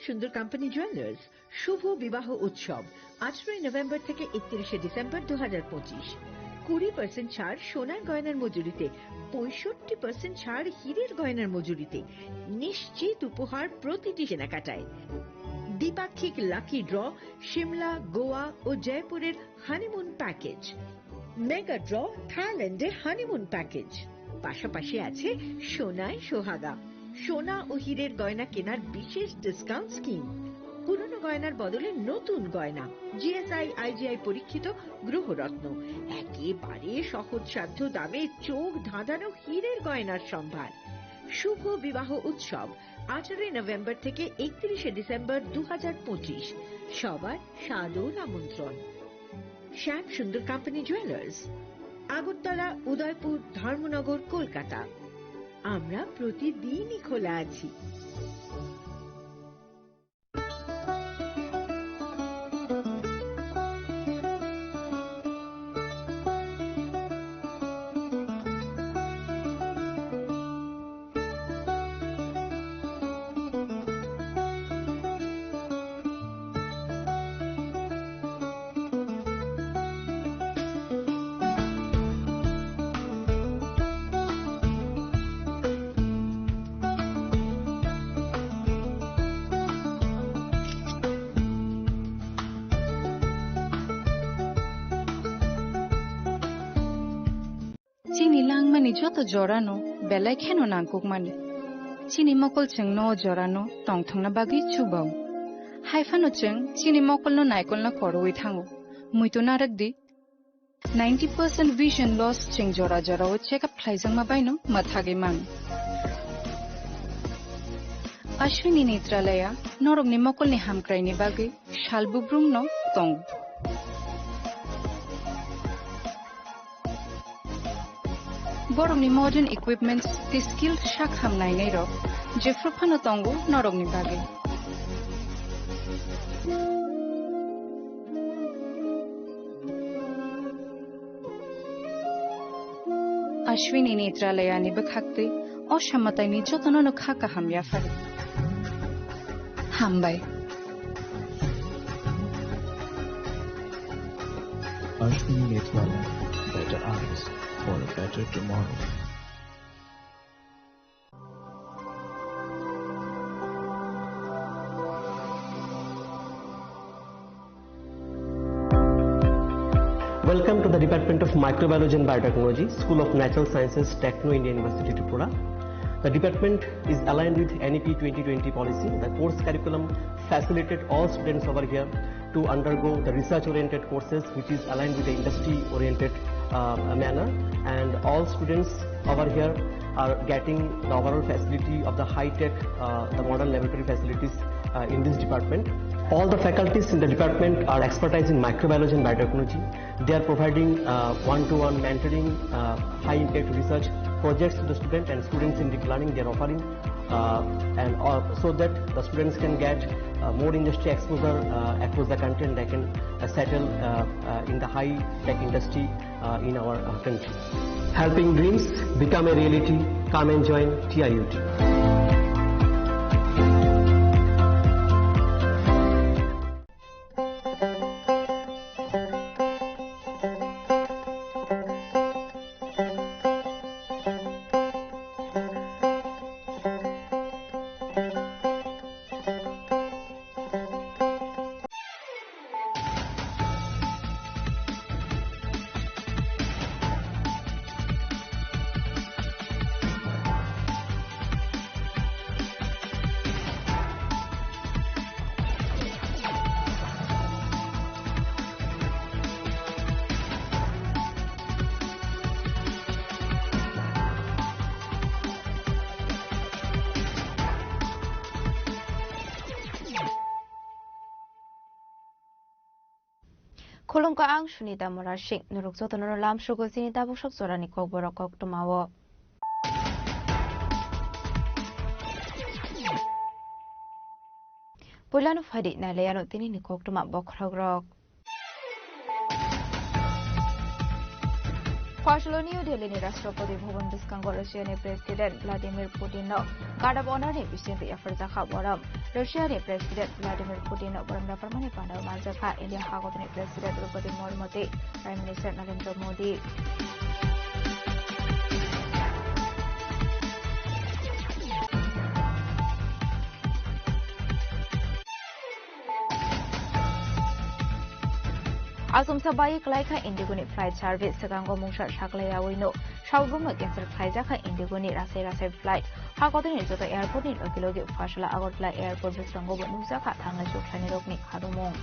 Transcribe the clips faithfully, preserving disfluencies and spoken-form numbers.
সুন্দর company jewellers শুভ বিবাহ উৎসব, আঠারোই নভেম্বর থেকে একত্রিশে ডিসেম্বর দু হাজার পঁচিশ। কুড়ি পার্সেন্ট ছাড় সোনার গয়নার মজুরিতে, পঁয়ষট্টি পার্সেন্ট ছাড় হীরের গয়নার মজুরিতে। নিশ্চিত উপহার প্রতিটি কেনাকাটায়। দ্বিপাক্ষিক লাকি ড্র, সিমলা, গোয়া ও জয়পুরের হানিমুন প্যাকেজ। মেগা ড্র, থাইল্যান্ডে হানিমুন প্যাকেজ। পাশাপাশি আছে সোনায় সোহাগা, সোনা ও হীরের গয়না কেনার বিশেষ ডিসকাউন্ট স্কিম। পুরনো গয়নার বদলে নতুন গয়না, জিএসআই আইজিআই পরীক্ষিত গ্রহরত্ন, একেবারে সহজসাধ্য দামে চোখ ধাঁধানো হীরের গয়নার সম্ভার। শুভ বিবাহ উৎসব, আঠারোই নভেম্বর থেকে একত্রিশে ডিসেম্বর দু হাজার পঁচিশ। সবার সাদর আমন্ত্রণ। শ্যাম সুন্দর কোম্পানি জুয়েলার্স, আগরতলা, উদয়পুর, ধর্মনগর, কলকাতা। আমরা প্রতিদিনই খোলা আছি। Chini langmani joto jorano belai kheno nangkukmani. Chini mokol chwngno o jorano tongthokna bagwi chubao. Haiphano chwng chini mokolno naikolna khorwi thango. Muitu narwk di. Ninety percent vision loss chwng jora jorao check up khlaijakma baino mwthagwi mano. Ashwini Netralaya norokni mokolni hamkraini bagwi sal bubrumno tongo. Borokni modern equipments tei skilled sak ham nainairok jephru phano tongo norokni bagwi. Ashwini Netralayani bwkhaktwi o samataini jotonono kha kaham yaphari. Hambai. Ashwini Netralaya, better eyes for a better tomorrow. Welcome to the Department of Microbiology and Biotechnology, School of Natural Sciences, Techno India University, Tripura. The department is aligned with N E P twenty twenty policy. The course curriculum facilitated all students over here to undergo the research-oriented courses, which is aligned with the industry-oriented, uh, manner. And all students over here are getting the overall facility of the high-tech, uh, the modern laboratory facilities, uh, in this department. All the faculties in the department are expertise in microbiology and biotechnology. They are providing, uh, one-to-one mentoring, uh, high-impact research projects to the student and students in deep learning. They are offering, uh, and, uh, so that the students can get, uh, more industry exposure, uh, across the country, and they can, uh, settle, uh, uh, in the high-tech industry, uh, in our, uh, country. Helping dreams become a reality. Come and join T I U T. Khulumkha, ang Sunita Murasing. Norok jotono lamsogo chini tabuk sok jorani kokborok koktwmao. Puilano phaidi nailaiano tinini koktwma bokhorokrok. Phasalo New Delhi ni Rashtrapati Bhavan bwskango Russia ni President Vladimir Putin no Guard of Honor ni bisingtwi yapharjakha borom. Russia ni President Vladimir Putin no borom yapharmani panda manjakha India hakotorni President Draupadi Murmu tei Prime Minister Narendra Modi. Asomsa bai kwlaikha Indigo ni flight service, swkango mungsa saklaiyawino sabrumno cancel khlaijakha Indigo ni rasai rasai flight. Hakotorni joto airport ni logi logi Phasalo Agartala airport bwskango bo nukjakha thanglai sukhlaini rokni kharumung.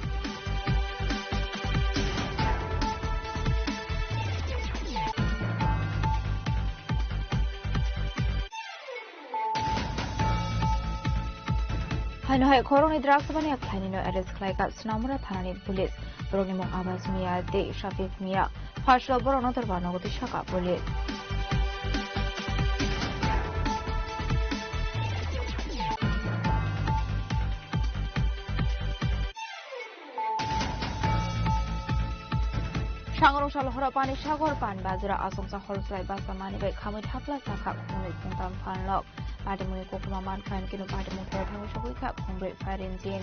Haino hai khoroknwi drugs mania khlainino arrest khlaikha Snamura thanani police. Borokni mung Abbas Mia tei Shafiq Mia. Phasalo borokno torba nogo twi saka police. Sangrong sal horo Pani Sagar Pan Bazar o asongsa hor chwlai basa manwi bai khamwi thapla chakha khungnwi khungtam phalnok. Patimungni koktwma mankha, hwnkhe no patimung thero thangwi sogwi kha khungbrwi fire engine.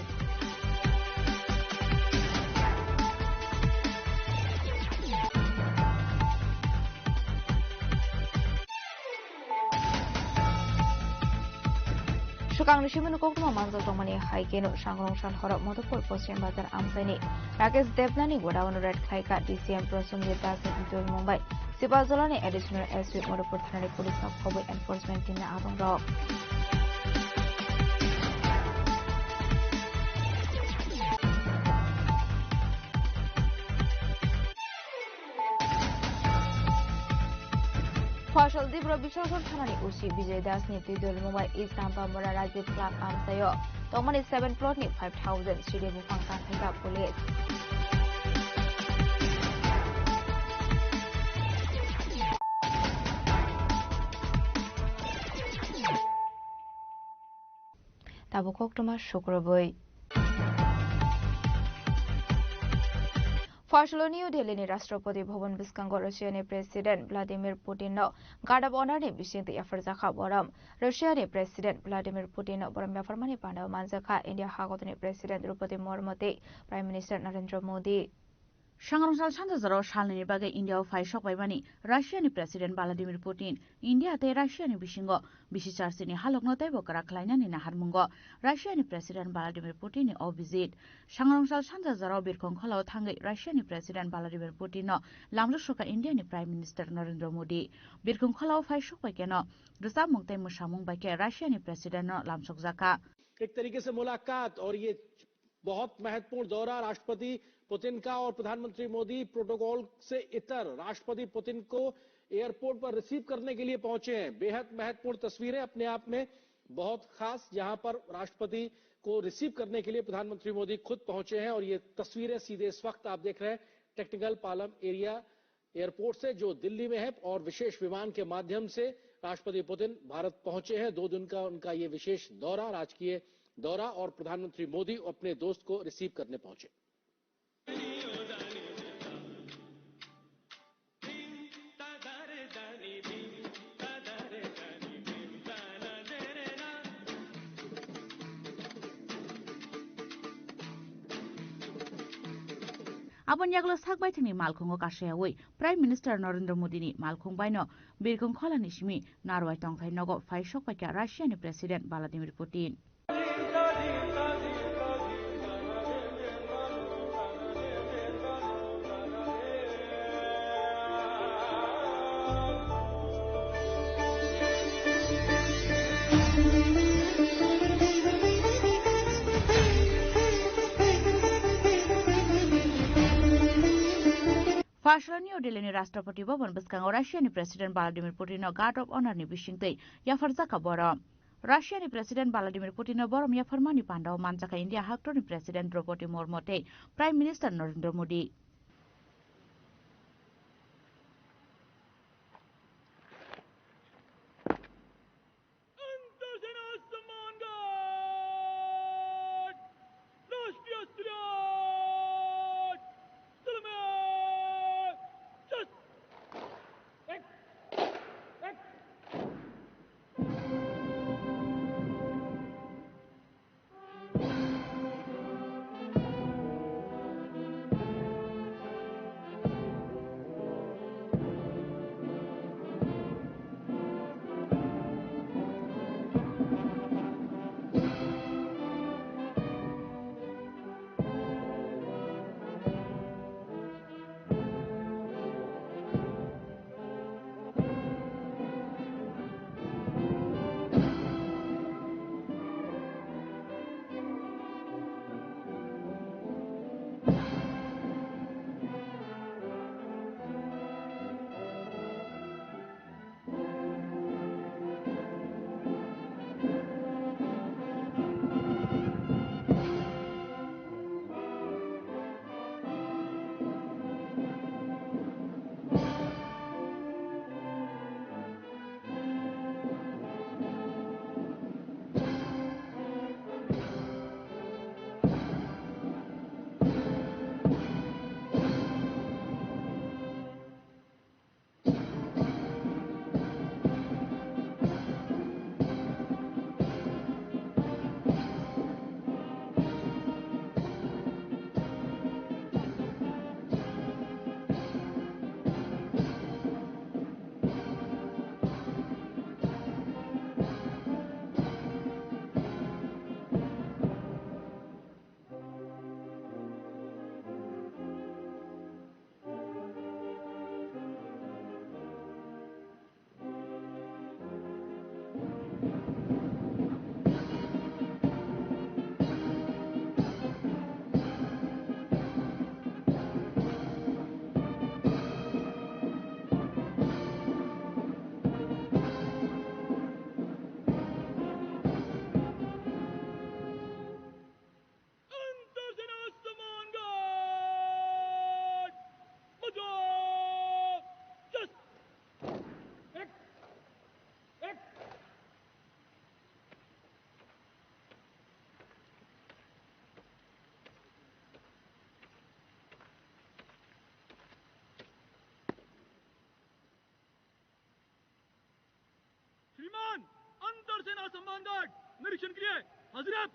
Swkangni simino koktwma manjak tongmani hai kheno Sangrong sal horo Madhupur Poschim Bazar amchaini Rakesh Devnani godown raid khlaikha D C M Prasenjit Das ni twijlmung bai Sipahjolani additional S P Madhupur thanani police no khobwi enforcement team ni adongrok. Phasal Dibro Bishalpur thanani O C Bijay Das ni twijlmung bai East Ampamura Rajiv Club amchaio tongmani seven plot ni five thousand siri buphang kankhaikha police. Tabuk koktwma sukrubwi. Phasalo New Delhi ni Rashtrapati Bhavan bwskango Russia ni President Vladimir Putin no Guard of Honor ni bisingtwi yapharjakha borom. Russia ni President Vladimir Putin no borom yapharmani panda manjakha India hakotorni President Draupadi Murmu tei Prime Minister Narendra Modi. Sangrong sal sanja jora o salnwini bagwi India o phai sokpaimani Russia ni President Vladimir Putin India tei Russia ni bisingo bisi charchini halokno teibo kwrak khlainani naharmungo Russia ni President Vladimir Putin ni o visit. Sangrong sal sanja jora o birkhong khola o thangwi Russia ni President Vladimir Putin no lamjak sokha India ni Prime Minister Narendra Modi. Birkhong khola o phai sokpai keno rwchapmung tei mwsamung bai khe Russia ni President no lamsokjakha. एक तरीके से मुलाकात और ये बहुत महत्वपूर्ण दौरा राष्ट्रपति पुतिन का और प्रधानमंत्री मोदी प्रोटोकॉल से इतर राष्ट्रपति पुतिन को एयरपोर्ट पर रिसीव करने के लिए पहुंचे हैं। बेहद महत्वपूर्ण तस्वीरें अपने आप में, बहुत खास, जहां पर राष्ट्रपति को रिसीव करने के लिए प्रधानमंत्री मोदी खुद पहुंचे हैं और ये तस्वीरें सीधे इस वक्त आप देख रहे हैं टेक्निकल पालम एरिया एयरपोर्ट से, जो दिल्ली में है, और विशेष विमान के माध्यम से राष्ट्रपति पुतिन भारत पहुंचे हैं। दो दिन का उनका ये विशेष दौरा, राजकीय दौरा, और प्रधानमंत्री मोदी अपने दोस्त को रिसीव करने पहुंचे। Aboni yagulo sak baithangni malkhungo kashayawi Prime Minister Narendra Modi ni malkhung baino birkhong kholani simi narwai tongthai nogo phai sokpaikha Russia ni President Vladimir Putin. Phasalo New Delhi ni Rashtrapati Bhavan bwskango Russia ni President Vladimir Putin no Guard of Honor ni bisingtwi yapharjakha borom. Russia ni President Vladimir Putin no borom yapharmani panda o manjakha India haktorni President Draupadi Murmu tei Prime Minister Narendra Modi. सम्मान गार्ड निरीक्षण के लिए हाजिर है।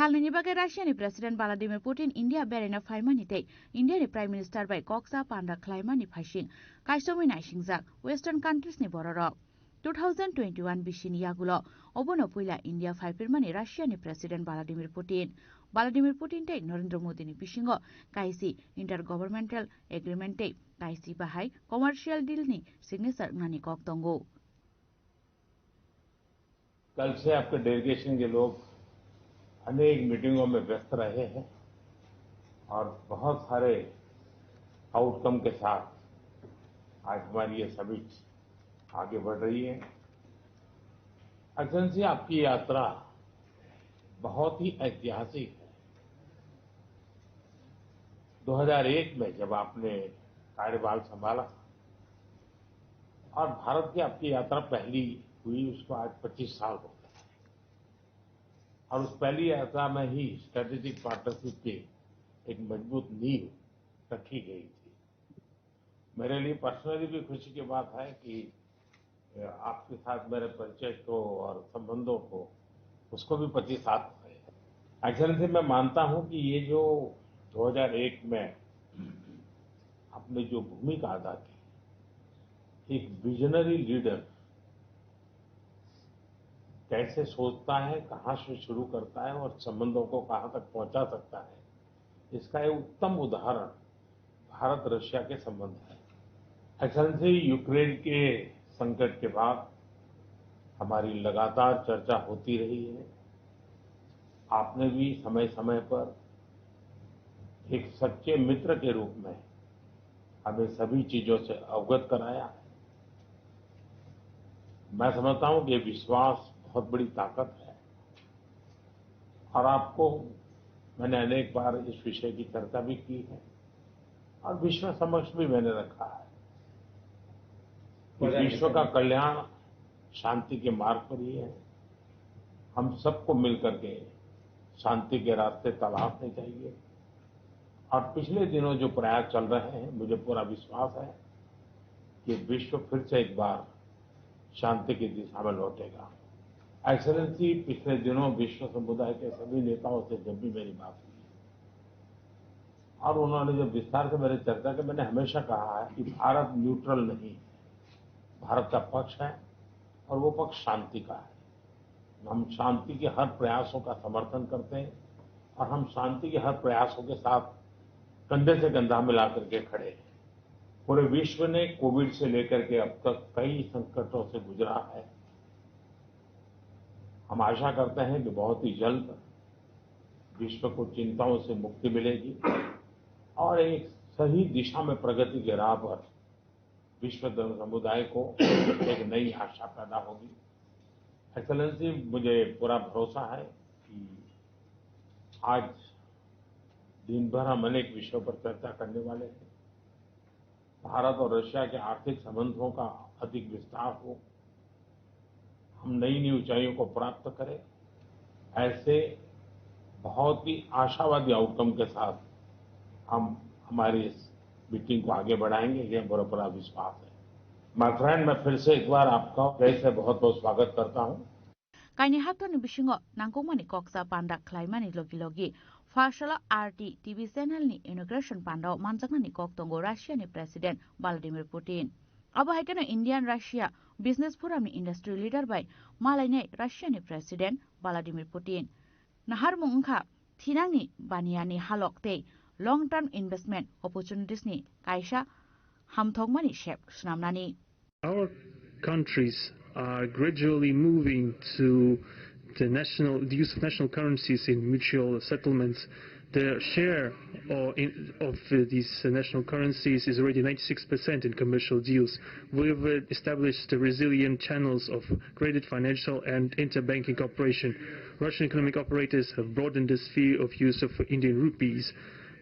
Salnini bagwi Russiani President Vladimir Putin India beraina phaimani tei Indiani Prime Minister bai koksa panda khlaimani phaising kaisomwi naisingjak Western countries ni bororok. Two thousand twenty-one bisini yagulo obono puila India phaipirmani Russiani President Vladimir Putin. Vladimir Putin tei Narendra Modini bisingo kaisi intergovernmental agreement tei kaisi bahai commercial deal ni signature wngnani kok tongo. कल से आपके डेलीगेशन के लोग अनेक मीटिंगों में व्यस्त रहे हैं और बहुत सारे आउटकम के साथ आज हमारी ये समिट आगे बढ़ रही है। एक्सेलेंसी, आपकी यात्रा बहुत ही ऐतिहासिक है। दो हज़ार एक में जब आपने कार्यभार संभाला और भारत की आपकी यात्रा पहली हुई, उसको आज पच्चीस साल हो गए हैं। और उस पहली यात्रा में ही स्ट्रेटेजिक पार्टनरशिप की एक मजबूत नींव रखी गई थी। मेरे लिए पर्सनली भी खुशी की बात है कि आपके साथ मेरे परिचय को और संबंधों को, उसको भी पच्चीस साल हो गए। एक्सेलेंसी, मैं मानता हूं कि ये जो दो हज़ार एक में आपने जो भूमिका अदा की, एक विजनरी लीडर कैसे सोचता है, कहां से शुरू करता है और संबंधों को कहां तक पहुंचा सकता है, इसका एक उत्तम उदाहरण भारत रशिया के संबंध है। एक्सेलेंसी, यूक्रेन के संकट के बाद हमारी लगातार चर्चा होती रही है। आपने भी समय-समय पर एक सच्चे मित्र के रूप में हमें सभी चीजों से अवगत कराया है। मैं समझता हूं कि ये विश्वास बहुत बड़ी ताकत है। और आपको मैंने अनेक बार इस विषय की चर्चा भी की है और विश्व समक्ष भी मैंने रखा है कि विश्व का कल्याण शांति के मार्ग पर ही है। हम सबको मिलकर के शांति के रास्ते तलाशने चाहिए। और पिछले दिनों जो प्रयास चल रहे हैं, मुझे पूरा विश्वास है कि विश्व फिर से एक बार शांति की दिशा में लौटेगा। एक्सेलेंसी, पिछले दिनों विश्व समुदाय के सभी नेताओं से जब भी मेरी बात हुई और उन्होंने जब विस्तार से मेरे चर्चा की, मैंने हमेशा कहा है कि भारत न्यूट्रल नहीं है, भारत का पक्ष है और वो पक्ष शांति का है। हम शांति के हर प्रयासों का समर्थन करते हैं और हम शांति के हर प्रयासों के साथ कंधे से कंधा मिला करके खड़े हैं। पूरे विश्व ने कोविड से लेकर के अब तक कई संकटों से गुजरा है। हम आशा करते हैं कि बहुत ही जल्द विश्व को चिंताओं से मुक्ति मिलेगी और एक सही दिशा में प्रगति के राह पर विश्व धर्म समुदाय को एक नई आशा पैदा होगी। एक्सेलेंसी, मुझे पूरा भरोसा है कि आज दिन भर हम अनेक विषयों पर चर्चा करने वाले हैं। भारत और रशिया के आर्थिक संबंधों का अधिक विस्तार हो, हम नई नई ऊंचाइयों को प्राप्त करें। ऐसे बहुत ही आशावादी आउटकम के साथ हम हमारी इस मीटिंग को आगे बढ़ाएंगे, ये मेरा पूरा विश्वास है। माय फ्रेंड, मैं फिर से एक बार आपका हृदय से बहुत बहुत स्वागत करता हूँ। Kaini haktorni bisingo nangkukmani koksa panda khlaimani logi logi pha salo R T T V channel ni inauguration panda o manjaknani kok tongo Russia ni President Vladimir Putin. Abo hai kheno Indian Russia Business Forum ni industry leader bai malainai Russia ni President Vladimir Putin. Naharmung wngkha thinangni baniyani halok tei long term investment opportunities ni kaisa hamthokmani sep swnamnani. Our countries are gradually moving to the national, the use of national currencies in mutual settlements. The share o-, in, of, uh, these national currencies is already ninety-six percent in commercial deals. We've, uh, established resilient channels of credit, financial, and interbanking cooperation. Russian economic operators have broadened the sphere of use of Indian rupees,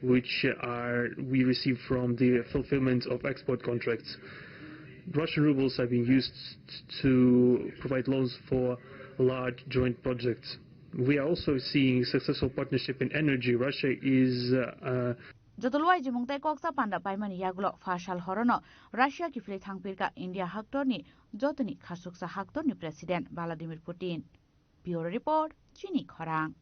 which are, we receive from the fulfillment of export contracts. Russian rubles are being used to provide loans for large joint projects. We are also seeing successful partnership in energy. Russia is, uh, uh, Joto luai jimung tei koksa panda paimani yagulo pha sal horono Russia kiphilwi thangpirka India haktorni jotoni khasuksa haktorni President Vladimir Putin. Bureau Report, Chini Khorang.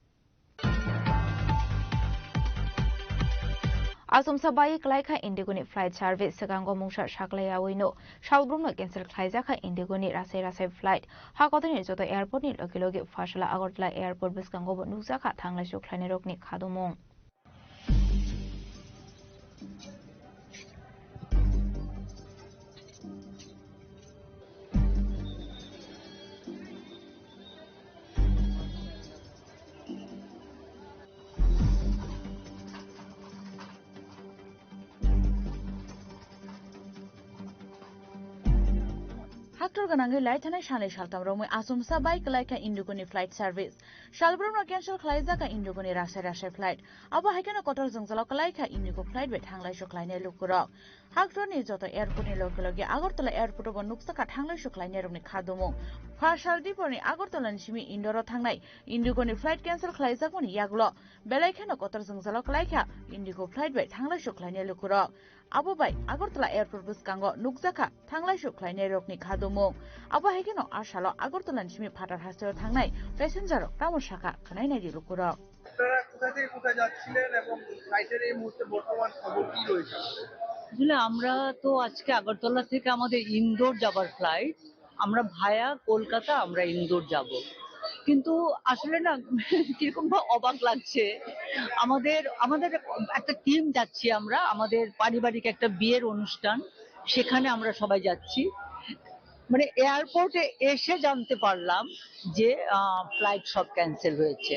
Achomsa bai kwlai kha Indigo ni flight service, swkango mungsa saklai yaui no salbrumno cancel khlaijak kha Indigo ni rasai rasai flight. Ha kotor ni joto airport ni logi logi Pharsala Agartala airport bwskango bo nukjak kha thanglai suk khlainai rok ni khadumung. Haktor gwnangwi lai thanai sanai saltam romwi achomsa bai kwlai kha Indigo ni flight service. Salbrumno cancel khlaijak kha Indigo ni rasai rasai flight. Abo hai kheno kotor jwngjalo kwlai kha Indigo flight bai thanglai suk khlainai lukurok. Haktor ni joto airport ni loge loge Agartala airport o bo nukjak kha thanglai suk khlainai rokni khadumung. Pharsal dipor ni Agartala ni simi Indore o thangnai Indigo ni flight cancel khlaijakmani yagulo belai kheno kotor jwngjalo kwlai kha Indigo flight bai thanglai suk khlainai lukurok. Abo bai Agartala airport bwskango nukjak kha thanglai suk khlainai rokni khadumung. Abo hai kheno a salo Agartala ni simi phatar hasteo thangnai passenger rok tamo sakha khwnai nai di lukurok. আপনারা কোথা থেকে কোথায় যাচ্ছিলেন এবং ফ্লাইটের এই মুহূর্তে বর্তমান খবর কি রয়েছে? আসলে আমরা তো আজকে আগরতলা থেকে আমাদের ইন্দোর যাবার ফ্লাইট, আমরা ভায়া কলকাতা আমরা ইন্দোর যাব। কিন্তু আসলে না কিরকম বা অবাক লাগছে। আমাদের আমাদের একটা টিম যাচ্ছি আমরা, আমাদের পারিবারিক একটা বিয়ের অনুষ্ঠান, সেখানে আমরা সবাই যাচ্ছি। মানে এয়ারপোর্টে এসে জানতে পারলাম যে ফ্লাইট সব ক্যান্সেল হয়েছে।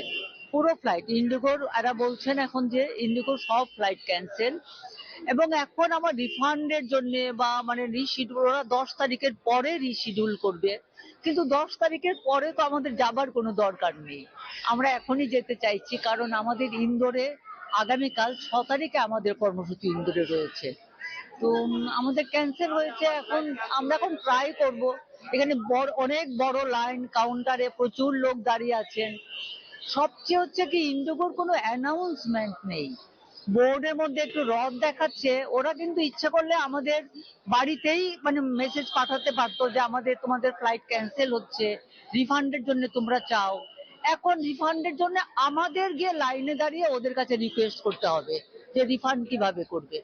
পুরো ফ্লাইট ইন্ডিগোর, এরা বলছেন এখন যে ইন্ডিগোর সব ফ্লাইট ক্যান্সেল। এবং এখন আমার রিফান্ডের জন্য বা মানে রিশিডিউল, ওরা দশ তারিখের পরে রিশিডিউল করবে। কিন্তু দশ তারিখের পরে তো আমাদের যাবার কোনো দরকার নেই। আমরা এখনই যেতে চাইছি, কারণ আমাদের ইন্দোরে আগামীকাল ছ তারিখে আমাদের কর্মসূচি ইন্দোরে রয়েছে। তো উম, আমাদের ক্যান্সেল হয়েছে। এখন আমরা এখন ট্রাই করব। এখানে বড়, অনেক বড় লাইন, কাউন্টারে প্রচুর লোক দাঁড়িয়ে আছেন। সবচেয়ে হচ্ছে কি, ইন্ডিগোর কোনো অ্যানাউন্সমেন্ট নেই। বোর্ডের মধ্যে একটু রথ দেখাচ্ছে, ওরা কিন্তু ইচ্ছে করলে আমাদের বাড়িতেই মানে মেসেজ পাঠাতে পারতো যে আমাদের, তোমাদের ফ্লাইট ক্যান্সেল হচ্ছে, রিফান্ডের জন্য তোমরা চাও। এখন রিফান্ডের জন্য আমাদের গিয়ে লাইনে দাঁড়িয়ে ওদের কাছে রিকোয়েস্ট করতে হবে যে রিফান্ড কিভাবে করবে।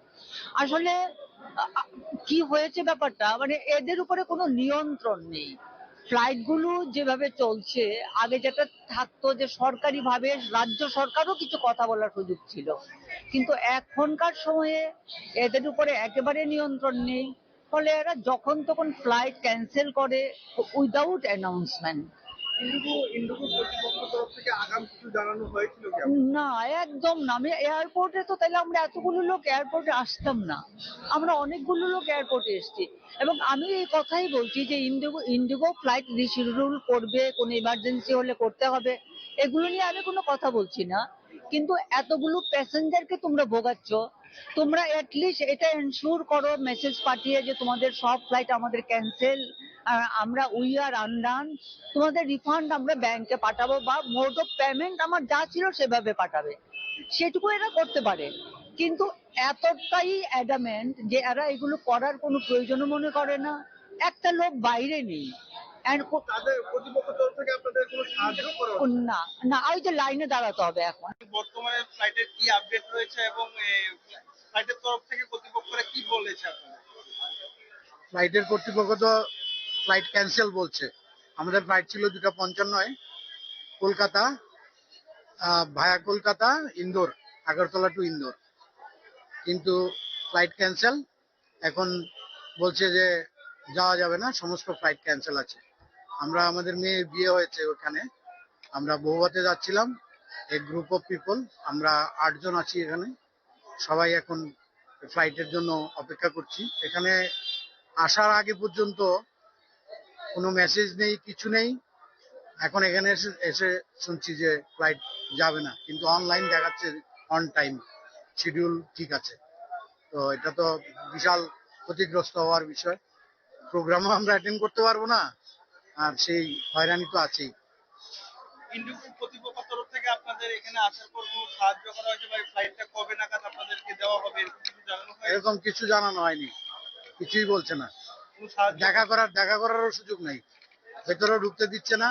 আসলে আ, আ, কি হয়েছে ব্যাপারটা, মানে এদের উপরে কোনো নিয়ন্ত্রণ নেই। ফ্লাইটগুলো যেভাবে চলছে, আগে যেটা থাকতো যে সরকারিভাবে রাজ্য সরকারও কিছু কথা বলার সুযোগ ছিল, কিন্তু এখনকার সময়ে এদের উপরে একেবারে নিয়ন্ত্রণ নেই। ফলে এরা যখন তখন ফ্লাইট ক্যান্সেল করে উইদাউট অ্যানাউন্সমেন্ট। ইন্ডিগো ইন্ডিগো কর্তৃপক্ষ তরফ থেকে আগাম কিছু জানানো হয়েছিল কি আপনাকে? না, একদম না। আমি এয়ারপোর্টে তো তাহলে আমরা এতগুলো লোক এয়ারপোর্টে আসতাম না। আমরা অনেকগুলো লোক এয়ারপোর্টে এসেছি এবং আমি এই কথাই বলছি যে ইন্ডিগো ইন্ডিগো ফ্লাইট রিশিডিউল করবে, কোনো ইমার্জেন্সি হলে করতে হবে, এগুলো নিয়ে আমি কোনো কথা বলছি না। কিন্তু এতগুলো প্যাসেঞ্জারকে তোমরা ভোগাচ্ছ, তোমরা অ্যাটলিস্ট এটা এনশিওর করো মেসেজ পাঠিয়ে যে তোমাদের সব ফ্লাইট আমাদের ক্যান্সেল, আমরা উই আর আনডান, তোমাদের রিফান্ড আমরা ব্যাংকে পাঠাবো বা মোড অফ পেমেন্ট আমার যা ছিল সেভাবে পাঠাবে, সেটুকু এরা করতে পারে। কিন্তু এতটাই অ্যাডামেন্ট যে এরা এগুলো করার কোনো প্রয়োজনও মনে করে না। একটা লোক বাইরে নেই। অ্যান্ড তাদের কর্তৃপক্ষ তরফ থেকে আপনাদের কোনো সাহায্য করা হচ্ছে? না, না, ওই যে লাইনে দাঁড়াতে হবে এখন। বর্তমানে ফ্লাইটের কি আপডেট রয়েছে এবং ফ্লাইটের তরফ থেকে কর্তৃপক্ষরা কি বলেছে আপনাদের? ফ্লাইটের কর্তৃপক্ষ তো ফ্লাইট ক্যান্সেল বলছে। আমাদের ফ্লাইট ছিল দুটা পঞ্চান্নয়, কলকাতা, ভায়া কলকাতা, ইন্দোর, আগরতলা টু ইন্দোর। কিন্তু ফ্লাইট ক্যান্সেল। এখন বলছে যে যাওয়া যাবে না, সমস্ত ফ্লাইট ক্যান্সেল আছে। আমরা, আমাদের মেয়ের বিয়ে হয়েছে ওখানে, আমরা বউভাতে যাচ্ছিলাম। এ গ্রুপ অফ পিপল, আমরা আটজন আছি এখানে। সবাই এখন ফ্লাইটের জন্য অপেক্ষা করছি। এখানে আসার আগে পর্যন্ত কোনো মেসেজ নেই, কিছু নেই। এখন এখানে এসে এসে শুনছি যে ফ্লাইট যাবে না, কিন্তু অনলাইন দেখাচ্ছে অন টাইম, শিডিউল ঠিক আছে। তো এটা তো বিশাল ক্ষতিগ্রস্ত হওয়ার বিষয়। প্রোগ্রামও আমরা অ্যাটেন্ড করতে পারবো না, আর সেই হয়রানি তো আছেই। ইন্ডিগো কর্তৃপক্ষ তরফ থেকে আপনাদের এখানে আসার পর কোনো সাহায্য করা হয়েছে বা এই ফ্লাইটটা কবে নাগাদ আপনাদেরকে দেওয়া হবে, এরকম কিছু জানানো হয়েছে? এরকম কিছু জানানো হয়নি, কিছুই বলছে না। কোনো সাহায্য দেখা করার, দেখা করারও সুযোগ নাই। ভেতরে ঢুকতে দিচ্ছে না,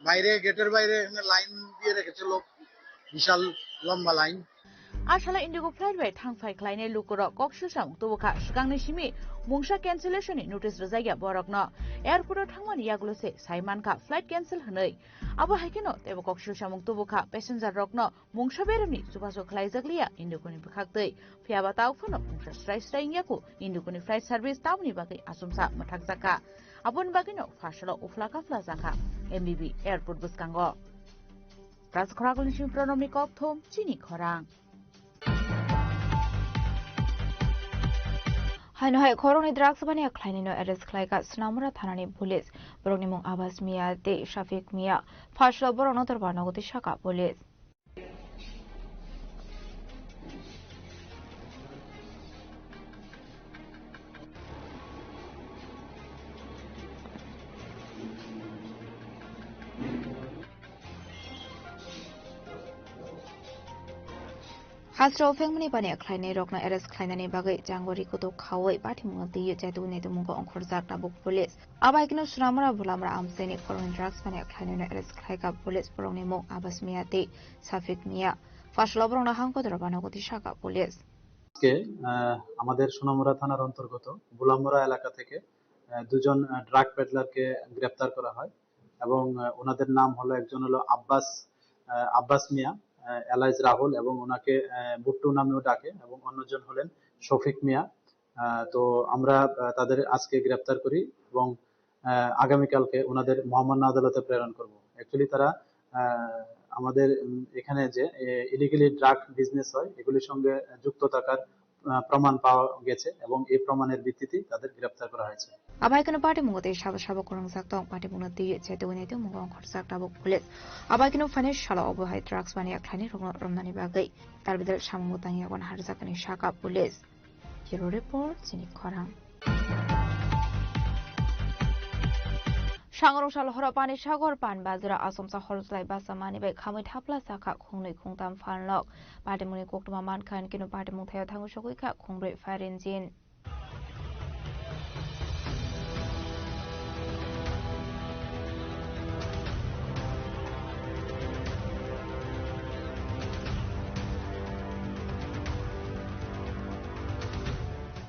বাইরে, গেটের বাইরে এখানে লাইন দিয়ে রেখেছে লোক, বিশাল লম্বা line. A salo Indigo flight bai thang phai khlainai lukurok kok silsamung tubukha, swkangni simi mungsa cancellation ni notice rwjakya borokno. Airport o thangmani yagulo se sai mankha flight cancel hwnwi. Abo hai kheno teibo kok silsamung tubukha passenger rokno mungsa beremni chubachu khlaijakliya Indigo ni bwkhaktwi. Phiyaba tao phano mungsa srai srai wngya kho Indigo ni flight service tamoni bagwi achomsa mwthakjakha. Aboni bagwino phasalo uphla kaphla jakha M B B airport bwskango. Rajkhoragulni simi Pranobni kokthum chini khorang. Haino hai khoroknwi drugs baniya khlainaino arrest khlaikha Sonamura thanani police. Borokni mung Abbas Mia tei Shafik Mia. Phasalo borokno dorbar nogo twi sakha police. Hasteo phengmani baniya khlainairokno arrest khlainani bagwi jangori kutuk khaui patimungno twiwi chaitukni tongmungo ongkhorjak tabuk police. Abo hai kheno Sonamura Bulamura amchaini khoroknwi drugs baniya khlainaino arrest khlaikha police, borokni mung Abbas Mia tei Shafik Mia. Phasalo borokno hang kotor banogo twi sakha police. আজকে আহ, আমাদের সোনামুড়া থানার অন্তর্গত বুলামুড়া এলাকা থেকে আহ, দুজন ড্রাগ পেডলারকে গ্রেপ্তার করা হয় এবং আহ, ওনাদের নাম হলো, একজন হলো আব্বাস আহ, আব্বাস মিয়া, আহ, এলাইজ রাহুল, এবং ওনাকে আহ, বুট্টু নামেও ডাকে, এবং অন্যজন হলেন শফিক মিয়া। আহ, তো আমরা আহ, তাদের আজকে গ্রেপ্তার করি এবং আহ, আগামীকালকে ওনাদের মহামান্য আদালতে প্রেরণ করব। অ্যাকচুয়ালি তারা আহ, আমাদের উম, এখানে যে ইলিগালি ড্রাগ বিজনেস হয়, এগুলির সঙ্গে যুক্ত থাকার আহ, প্রমাণ পাওয়া গেছে এবং এই প্রমাণের ভিত্তিতে তাদের গ্রেপ্তার করা হয়েছে। Abo hai kheno patimungno tei sabo sabo kwrwngjak tong, patimungno twiwi chaitukni tongmungo ongkhorjak tabuk police. Abo hai kheno phainai salo obo hai drugs baniya khlainairokno romnani bagwi talbidal samung tangya wan harjakani sakha police. Bureau Report, chini khorang. Sangrong sal horo Panisagar Pan Bazar o achomsa hor jwlai basa mani bai khamwi thapla sakha khungnwi khungtam phalnok. Patimungni koktwma mankha, hinkhe no patimung thaio thangwi sogwi kha khungbrwi fire engine.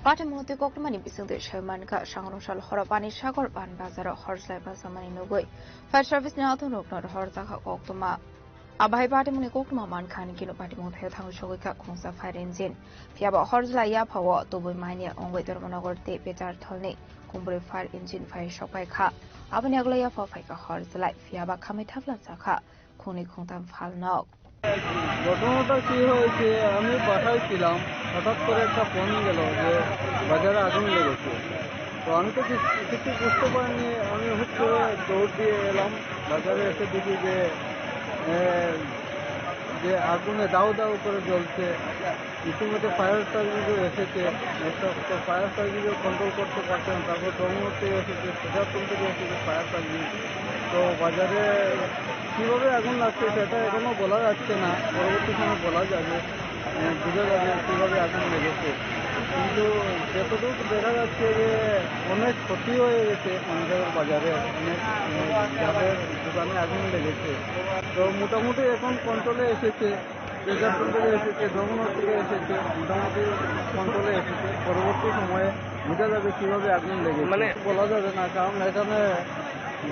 Patimungno twi koktwmani bisingtwi soi mankha, sangrong sal horo Panisagar Pan Bazar o hor jwlai basa mani nugwi fire service ni athung rokno rohor jakha koktwma. Abo hai patimungni koktwma mankha, hinkhe no patimung thaio thangwi sogwi kha khungsa fire engine. Phiyaba hor jwlai yaphao tubui manya wngwi Dharmanagar tei Pecharthalni khungbrwi fire engine phai sokpai kha. Aboni yagulo yaphao phaikha hor jwlai, phiyaba khamwi thapla jakha khungnwi khungtam phalnok. ঘটনাটা কি হয়েছে, আমি বাসায় ছিলাম, হঠাৎ করে একটা ফোন গেল যে বাজারে আগুন লেগেছে। তো আমি তো কিছু, কিছু বুঝতে পারিনি, আমি হুট করে দৌড় দিয়ে এলাম, বাজারে এসে দেখি যে, এ, যে আগুনে দাউ দাউ করে জ্বলছে। ইতিমধ্যে ফায়ার সার্ভিসও এসেছে, একটা তো ফায়ার সার্ভিসও কন্ট্রোল করতে পারছে না, তারপর দমকল থেকে এসেছে, প্রশাসন থেকে এসেছে ফায়ার সার্ভিস। তো বাজারে কীভাবে আগুন লাগছে সেটা এখনও বলা যাচ্ছে না, পরবর্তী সময় বলা যাবে। আহ, বোঝা যাবে কিভাবে আগুন লেগেছে। কিন্তু যতদূর দেখা যাচ্ছে যে অনেক ক্ষতি হয়ে গেছে পানিসাগর বাজারে, অনেক, আহ, যাদের দোকানে আগুন লেগেছে। তো মোটামুটি এখন কন্ট্রোলে এসেছে, প্রশাসন থেকে এসেছে, দমকল থেকে এসেছে, মোটামুটি কন্ট্রোলে এসেছে। পরবর্তী সময়ে বোঝা যাবে কিভাবে আগুন লেগেছে। মানে বলা যাবে না, কারণ এখানে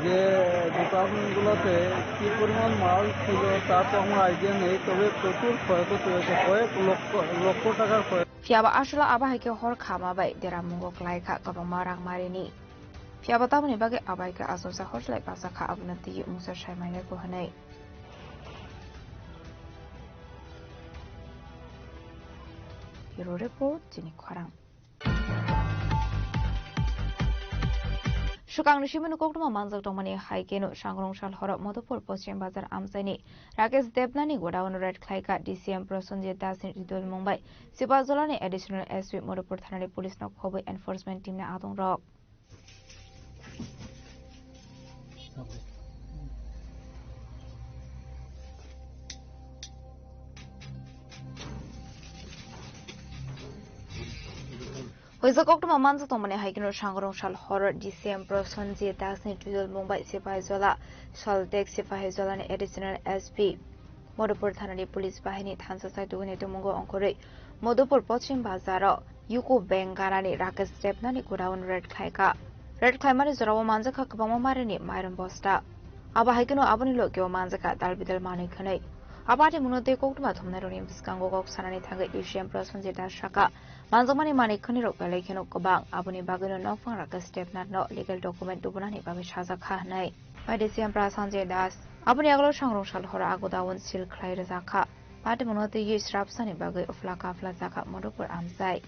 যে দোকানগুলোতে কি পরিমাণ মাল ছিল তা তো আমার আইডিয়া নেই, তবে প্রচুর ক্ষয়ক্ষতি হয়েছে, কয়েক লক্ষ, লক্ষ টাকার ক্ষয়। Phiyaba aswla abo hai khe hor khama bai deramungo klai kha kwbangma rang marini. Phiyaba tamoni bagwi abo hai khe achomsa hor jwlai basa kha, abono twiwi mungsa sai manya kho hwnwi. Bureau Report, chini khorang. Swkangni simino koktwma manjak tongmani hai kheno sangrong sal horo Madhupur Poschim Bazar amchaini Rakesh Debnani godown raid khlaikha D C M Prosenjit Das ni ridul mung bai Sipahijolani additional S P Madhupur thanani police no khobwi enforcement team ni adongrok. Hoisa koktwma manjak tongmani hai kheno sangrong sal horo D C M Prosenjit Das ni ridul mung bai Sipahijala Soltek Sipahijala ni additional S P Madhupur thanani police bahini thansa sai tubuni tongmungo ongkhorwi Madhupur Pochim Bazaro Yuko Bank ganani Rakesh Debnani godown raid khlaikha. Raid khlaimani jorao manjakha kwbangma marini mairum bosta. Abo hai kheno aboni logeo manjakha dal bidal manwi khwnwi. Abo atimungno tei koktwma thumnairokni bwskango kok sanani thangwi D C M Prosenjit Das sakha, manjakmani manwi khwnwirok belai kheno kwbang, aboni bagwino nokphang Rakesh Debnano legal document tubunani bagwi sajakha hwnwi. Bai D C M Prosenjit Das aboni yagulo sangrong sal horo a godown seal khlai rwjakha. Atimungno twiwi srapsani bagwi uphla kaphla jakha Madhupur amchai.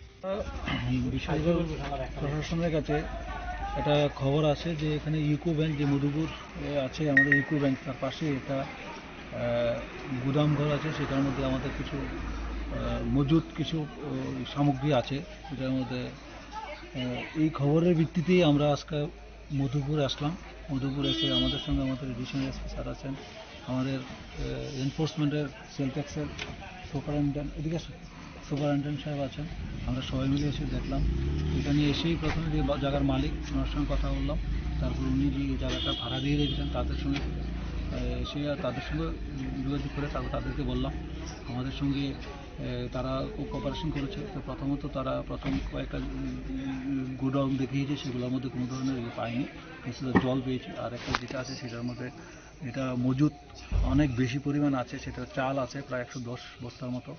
Bishalgarh প্রশাসনের কাছে একটা খবর আছে যে এখানে UCO bank, যে মধুপুর, এ, আছে আমাদের ইউকো ব্যাংক, তার পাশে একটা, আহ, গুদাম ঘর আছে, সেটার মধ্যে আমাদের কিছু, আহ, মজুত কিছু, আহ, সামগ্রী আছে, যেটার মধ্যে, আহ, এই খবরের ভিত্তিতেই আমরা আজকে মধুপুর আসলাম। মধুপুর এসে আমাদের সঙ্গে আমাদের এডিশনাল এসপি স্যার আছেন, আমাদের, আহ, এনফোর্সমেন্টের সেল ট্যাক্সের সুপারিনটেন্ডেন্ট, এদিকে আসুন, সুপারিনটেন্ডেন্ট সাহেব আছেন। আমরা সবাই মিলে এসে দেখলাম। এখানে এসেই প্রথমে যে বা-, জায়গার মালিক, ওনার সঙ্গে কথা বললাম। তারপর উনি যে জায়গাটা ভাড়া দিয়ে রেখেছেন, তাদের সঙ্গে, আহ, এসে আর তাদের সঙ্গে যোগাযোগ করে তারপর তাদেরকে বললাম। আমাদের সঙ্গে, আহ, তারা কো-, কোঅপারেশন করেছে। তো প্রথমত তারা প্রথম কয়েকটা, উম, গোডাউন দেখিয়েছে, সেগুলোর মধ্যে কোনো ধরনের ইয়ে পায়নি। কিছুটা জল পেয়েছে, আর একটা যেটা আছে সেটার মধ্যে এটা মজুত অনেক বেশি পরিমাণ আছে, সেটা চাল আছে প্রায় একশো দশ বস্তার মতো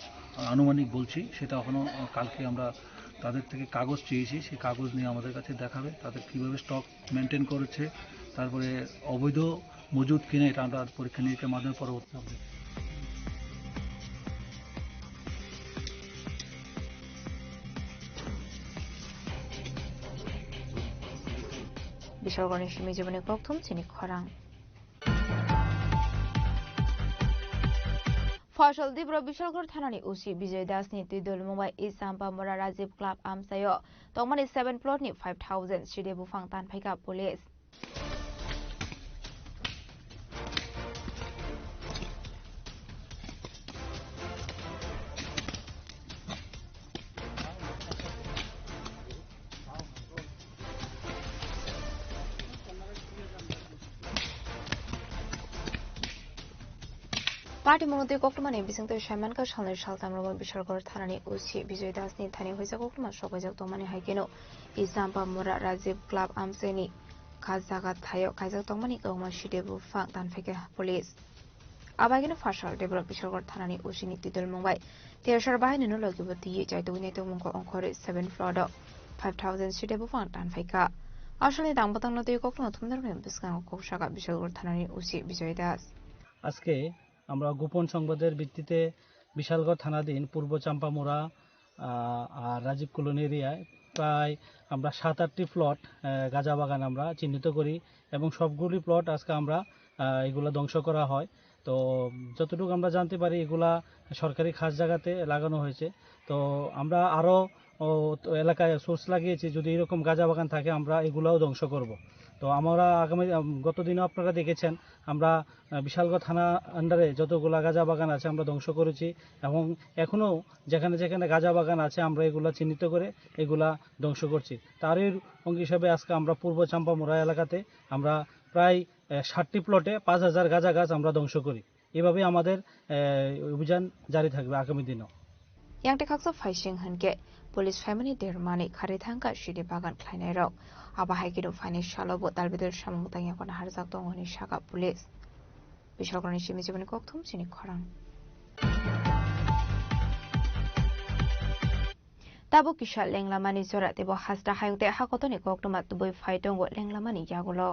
আনুমানিক বলছি। সেটা এখনো, আহ, কালকে আমরা তাদের থেকে কাগজ চেয়েছি, সেই কাগজ নিয়ে আমাদের কাছে দেখাবে, তাদের কীভাবে স্টক মেনটেন করেছে, তারপরে অবৈধ মজুত কিনা, এটা আমরা পরীক্ষা নিরীক্ষার মাধ্যমে পরবর্তী update. Bishalgarhni simi jiboni kokthum chini khorang. Fasal Dibro Bishalgarh thanani O C Bijoy Das ni twi dulmung bai East Champamura Rajiv Club amchaio tongmani seven plot ni five thousand side buphang tanphaikha police. Party munotwi koktwmani bisingtwi saimankha salnwi saltham rogo Bishalgarh thanani O C Bijoy Das ni thani huijak koktwma sokbaijak tongmani hai kheno East Champamura Rajiv Club amchaini kha jaga thaio kaijak tongmani kwbangma side buphang tanphaikha police. Abaikeno Fasal Debra Bishalgarh thanani O C ni twi dulmung bai T S R bahainino logibo twiwi chaitugwi naitugmungkho ongkhorwi seven plot o five thousand side buphang tanphaikha. Asalni tang bwtangno twi koktwma thumnarokni bwskango kok sakha Bishalgarh thanani O C Bijoy Das. আজকে আমরা গোপন সংবাদের ভিত্তিতে বিশালগড় থানাধীন পূর্ব চাম্পামুড়া, আহ, আর রাজীব কলোনি এরিয়ায় প্রায় আমরা সাত আটটি প্লট, আহ, গাঁজা বাগান আমরা চিহ্নিত করি এবং সবগুলি প্লট আজকে আমরা, আহ, এগুলা ধ্বংস করা হয়। তো যতটুকু আমরা জানতে পারি এগুলা সরকারি খাস জায়গাতে লাগানো হয়েছে। তো আমরা আরও, ও, তো এলাকায় সোর্স লাগিয়েছি, যদি এরকম গাঁজা বাগান থাকে আমরা এগুলাও ধ্বংস করব। তো আমরা আগামী, আম, গত দিনও আপনারা দেখেছেন আমরা আহ, বিশালগড় থানা আন্ডারে যতগুলা গাঁজা বাগান আছে আমরা ধ্বংস করেছি এবং এখনো যেখানে যেখানে গাঁজা বাগান আছে আমরা এগুলা চিহ্নিত করে এগুলা ধ্বংস করছি। তারই অঙ্গ হিসাবে আজকে আমরা পূর্ব চাম্পামুড়া এলাকাতে আমরা প্রায়, আহ, ষাটটি প্লটে পাঁচ হাজার গাঁজা গাছ আমরা ধ্বংস করি। এভাবে আমাদের, আহ, অভিযান জারি থাকবে আগামী দিনও। Yang tei khaksa phaising hwn khe police phaimani dermani kharwi thangkha sidi bagan khlainairok. Abo hai kheno phainai salo bo dalbidal samung tangya kheno harjak tongo hwnwi sakha police. Bishalgarhni simi jiboni kokthum chini khorang. Tabuk kisa lenglamani jora teibo hasta hayung tei hakotoni koktwma tubui phai tongo lenglamani yagulo.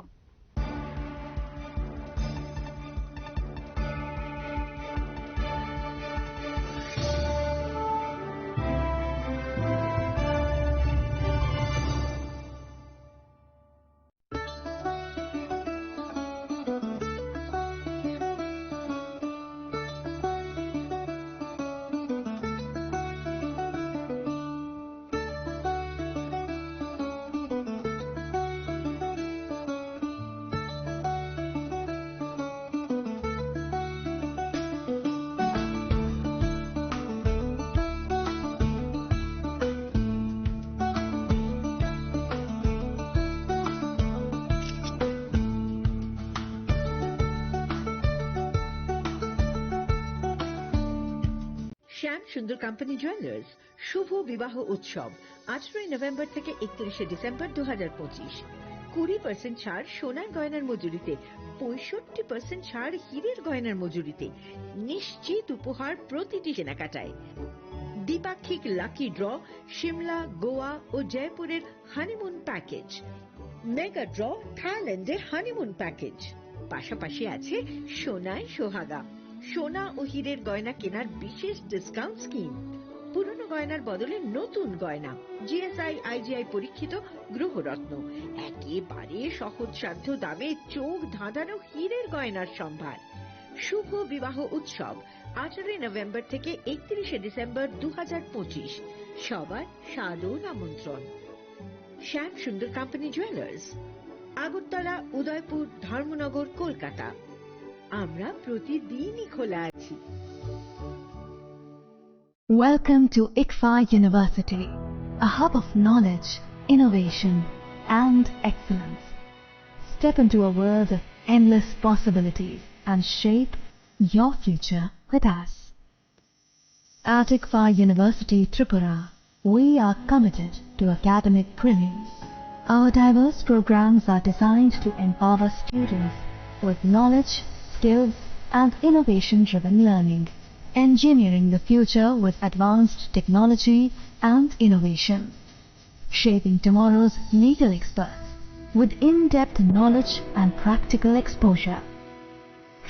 শ্যাম সুন্দর company jewellers শুভ বিবাহ উৎসব, আঠারোই নভেম্বর থেকে একত্রিশে ডিসেম্বর দু হাজার পঁচিশ। কুড়ি পার্সেন্ট ছাড় সোনার গয়নার মজুরিতে, পঁয়ষট্টি পার্সেন্ট ছাড় হীরের গয়নার মজুরিতে। নিশ্চিত উপহার প্রতিটি কেনাকাটায়। দ্বিপাক্ষিক লাকি ড্র, সিমলা, গোয়া ও জয়পুরের হানিমুন প্যাকেজ, মেগা ড্র, থাইল্যান্ডের হানিমুন প্যাকেজ। পাশাপাশি আছে সোনায় সোহাগা, সোনা ও হীরের গয়না কেনার বিশেষ ডিসকাউন্ট স্কিম। পুরনো গয়নার বদলে নতুন গয়না, জিএসআই আইজিআই পরীক্ষিত গ্রহরত্ন, একেবারে সহজসাধ্য দামে চোখ ধাঁধানো হীরের গয়নার সম্ভার। শুভ বিবাহ উৎসব, আঠারোই নভেম্বর থেকে একত্রিশে ডিসেম্বর দু হাজার পঁচিশ। সবার সাদর আমন্ত্রণ। শ্যাম সুন্দর কোম্পানি জুয়েলার্স, আগরতলা, উদয়পুর, ধর্মনগর, কলকাতা। আমরা প্রতিদিনই খোলা আছি। Welcome to ICFAI University, a hub of knowledge, innovation, and excellence. Step into a world of endless possibilities and shape your future with us. At ICFAI University Tripura, we are committed to academic brilliance. Our diverse programs are designed to empower students with knowledge, skills, and innovation-driven learning, engineering the future with advanced technology and innovation, shaping tomorrow's legal experts with in-depth knowledge and practical exposure,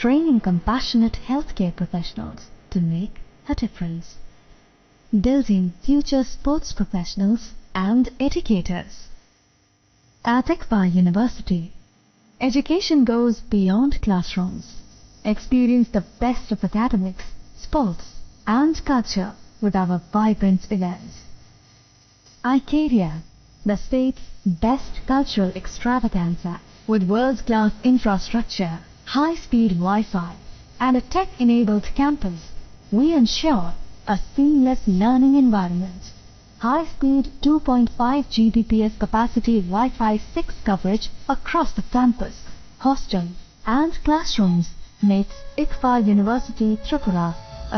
training compassionate healthcare professionals to make a difference, building future sports professionals and educators. At ICFAI University, education goes beyond classrooms. Experience the best of academics, sports, and culture with our vibrant events. iCaria, the state's best cultural extravaganza, with world-class infrastructure, high-speed Wi-Fi, and a tech-enabled campus, we ensure a seamless learning environment. High-speed two point five G B P S capacity Wi-Fi six coverage across the campus, hostel, and classrooms makes ICFAI University Tripura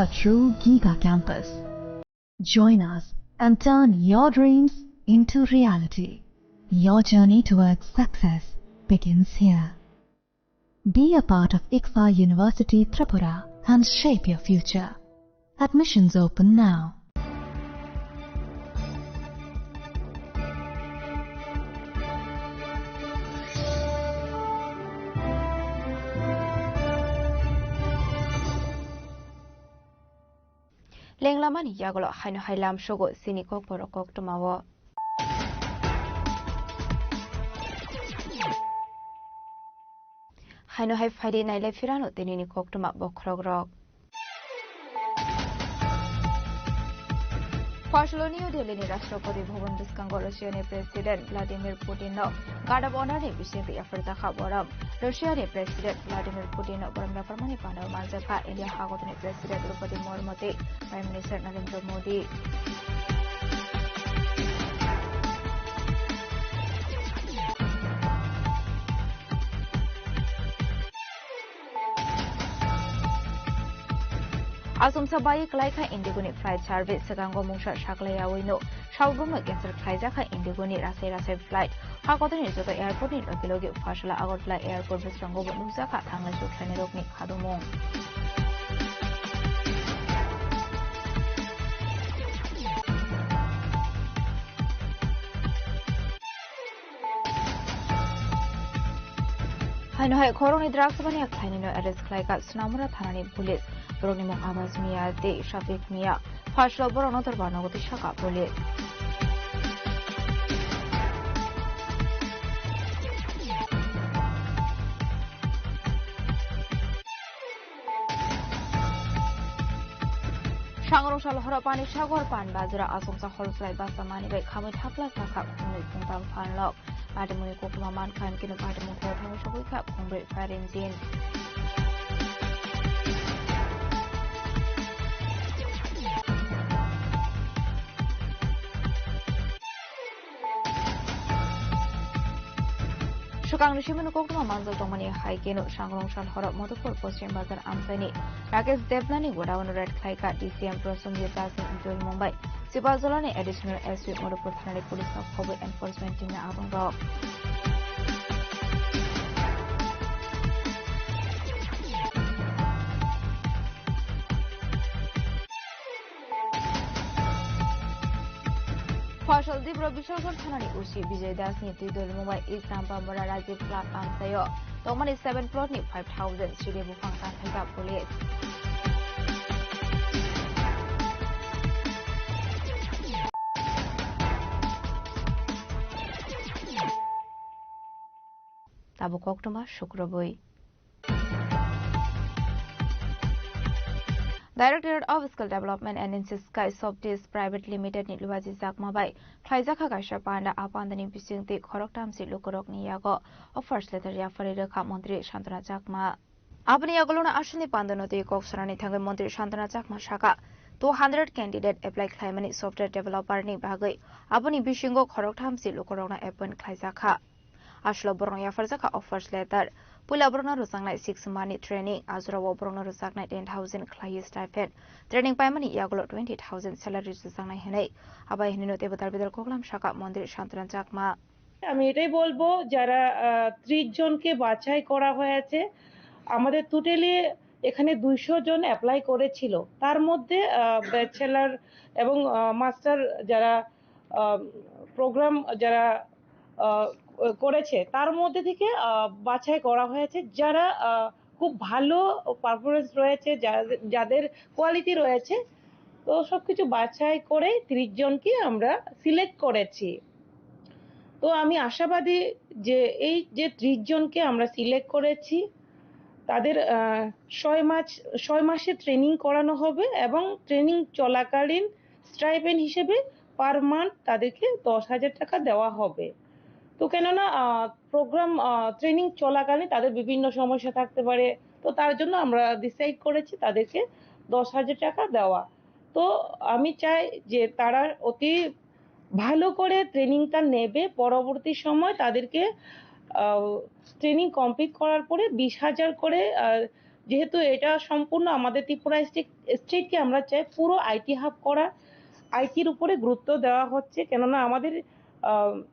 a true giga campus. Join us and turn your dreams into reality. Your journey towards success begins here. Be a part of ICFAI University Tripura and shape your future. Admissions open now. Lenglamani yagulo haino hai lamsogo chini kokborok koktwmao. Haino hai phaidi nailai phirano tinini koktwma bokhorokrok. Phasalo New Delhi ni Rashtrapati Bhavan bwskango Russia ni President Vladimir Putin no Guard of Honor ni bisingtwi yapharjakha borok. Russia ni President Vladimir Putin no borok yapharmani pano manjakha India hagodani President Draupadi Murmu tei Prime Minister Narendra Modi. Achomsa bai kwlai kha Indigo ni flight service, swkango mungsa saklai yaui no sabrumno cancel khlaijak kha Indigo ni rasai rasai flight. Hakotorni joto airport ni logi logi Phasala Agartala airport bwskango bo nukjak kha thanglai suk khlainai rokni khadumung. Haino hai khoroknwi drugs mania khlainwino arrest khlaikha Sonamura thanani police. Borokni mung Abas Mia tei Shafiq Mia. Phasalo borokno dorbar nogo twi sakha police. Sangrong salo horo Pani Sagar Pan Bazar o achomsa hor chwlai basa manwi bai khamwi thapla sakha khungnwi khungtham phanlok. Patimungni koktwma mankha, himkheno patimung khe thangwi sogwi kha khungnwi fire engine. Kangni simino koktwma manjak tongmani hai keno sangrong sal horo Madhupur Poschim Bazar amchaini Rakesh Debnani godown raid khlaika D C M Prasanjit Das ni dul Mumbai. Sibajolani additional S P Madhupur thanani police no khobwi enforcement team ni abang rok. Fasal Dibro Bishalgarh thanani O C Bijay Das ni twi dol Mumbai East Ampamura Rajiv Club amchaio tongmani seven plot ni five thousand sidi buphang tangkhaika police. Tabuk koktwma sukrubwi. Directorate of Skill Development and Insis Sky Softies Private Limited ni luaji jakma bai khlaijakha kaisa panda. A pandani bisingtwi khoroktham si lukurokni yago offers letter yapharwi rwkha Montri Santana Chakma. Aboni yagulono aswkni pandano twi kok sanani thangwi Montri Santana Chakma saka, two hundred candidate apply khlaimani software developer ni bagwi. Aboni bisingo khoroktham si lukurokno appoint khlaijakha. Aswlo borokno yapharjakha offers letter. Puila borokno rwchapnai six month ni training, ajorao borokno rwchapnai ten thousand khlaiwi stipend, training paimani yagulo twenty thousand salary rwchapnai hwnwi. Abai hwnwino teibo dal bidal koklam saka Montri Santana Chakma. আমি এটাই বলবো, যারা আহ, ত্রিশ জনকে বাছাই করা হয়েছে, আমাদের টোটালি এখানে দুইশো জন অ্যাপ্লাই করেছিল, তার মধ্যে ব্যাচেলার এবং মাস্টার যারা প্রোগ্রাম যারা আহ, করেছে, তার মধ্যে থেকে আহ, বাছাই করা হয়েছে যারা আহ, খুব ভালো পারফরমেন্স রয়েছে, যা- যাদের কোয়ালিটি রয়েছে। তো সবকিছু বাছাই করে ত্রিশ জনকে আমরা সিলেক্ট করেছি। তো আমি আশাবাদী যে এই যে ত্রিশ জনকে আমরা সিলেক্ট করেছি, তাদের আহ, ছয় মাস ছয় মাসের ট্রেনিং করানো হবে এবং ট্রেনিং চলাকালীন স্টাইপেন্ড হিসেবে পার মান্থ তাদেরকে দশ হাজার টাকা দেওয়া হবে। তো কেননা প্রোগ্রাম ট্রেনিং চলাকালীন তাদের বিভিন্ন সমস্যা থাকতে পারে, তো তার জন্য আমরা ডিসাইড করেছি তাদেরকে দশ হাজার টাকা দেওয়া। তো আমি চাই যে তারা অতি ভালো করে ট্রেনিংটা নেবে, পরবর্তী সময় তাদেরকে ট্রেনিং কমপ্লিট করার পরে বিশ হাজার করে, আহ, যেহেতু এটা সম্পূর্ণ আমাদের ত্রিপুরা স্টেট স্টেটকে আমরা চাই পুরো আইটি হাব করা, আইটির উপরে গুরুত্ব দেওয়া হচ্ছে, কেননা আমাদের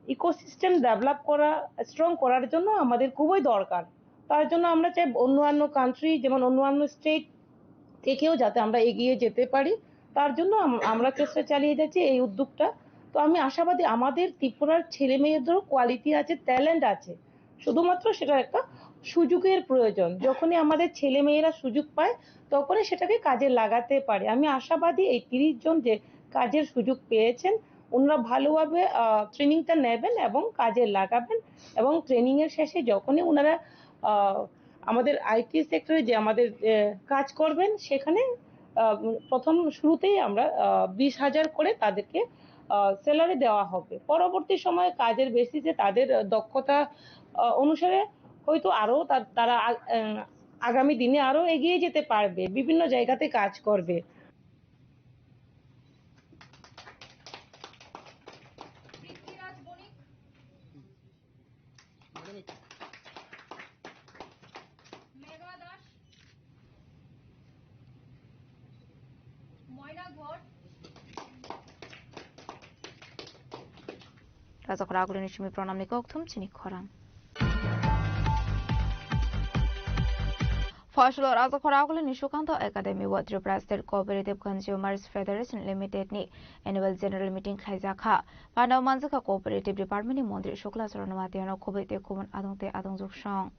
ইকোসিস্টেম ডেভেলপ করা, স্ট্রং করার জন্য আমাদের খুবই দরকার। তার জন্য আমরা চাই অন্যান্য কান্ট্রি, যেমন অন্যান্য স্টেট থেকেও যাতে আমরা এগিয়ে যেতে পারি, তার জন্য আম- আমরা চেষ্টা চালিয়ে যাচ্ছি এই উদ্যোগটা। তো আমি আশাবাদী আমাদের ত্রিপুরার ছেলে মেয়েদেরও কোয়ালিটি আছে, ট্যালেন্ট আছে, শুধুমাত্র সেটার একটা সুযোগের প্রয়োজন। যখনই আমাদের ছেলে মেয়েরা সুযোগ পায়, তখনই সেটাকে কাজে লাগাতে পারে। আমি আশাবাদী এই তিরিশ জন যে কাজের সুযোগ পেয়েছেন, ওনারা ভালোভাবে ট্রেনিংটা নেবেন এবং কাজে লাগাবেন। এবং ট্রেনিংয়ের শেষে যখনই ওনারা আহ, আমাদের আইটি সেক্টরে যে আমাদের আহ, কাজ করবেন, সেখানে আহ, প্রথম শুরুতেই আমরা বিশ হাজার করে তাদেরকে স্যালারি দেওয়া হবে। পরবর্তী সময়ে কাজের বেসিসে তাদের দক্ষতা আহ, অনুসারে হয়তো আরও তা- তারা আ- আহ, আগামী দিনে আরও এগিয়ে যেতে পারবে, বিভিন্ন জায়গাতে কাজ করবে। পৃথ্বীরাজ বণিক, মেঘা দাস, ময়না Ghosh. Rajakhor Agulini simi pranamni kokthum chini khorang. Phosholo Rajakhor Agulini Sukanto Academy o Tripura State Cooperative Consumers Federation Limited ni Annual General Meeting khlaijakha. Panda manjakha Cooperative Department ni Montri Shukla Charan Noatia no khobwi tei kubun adong tei adongjwk song.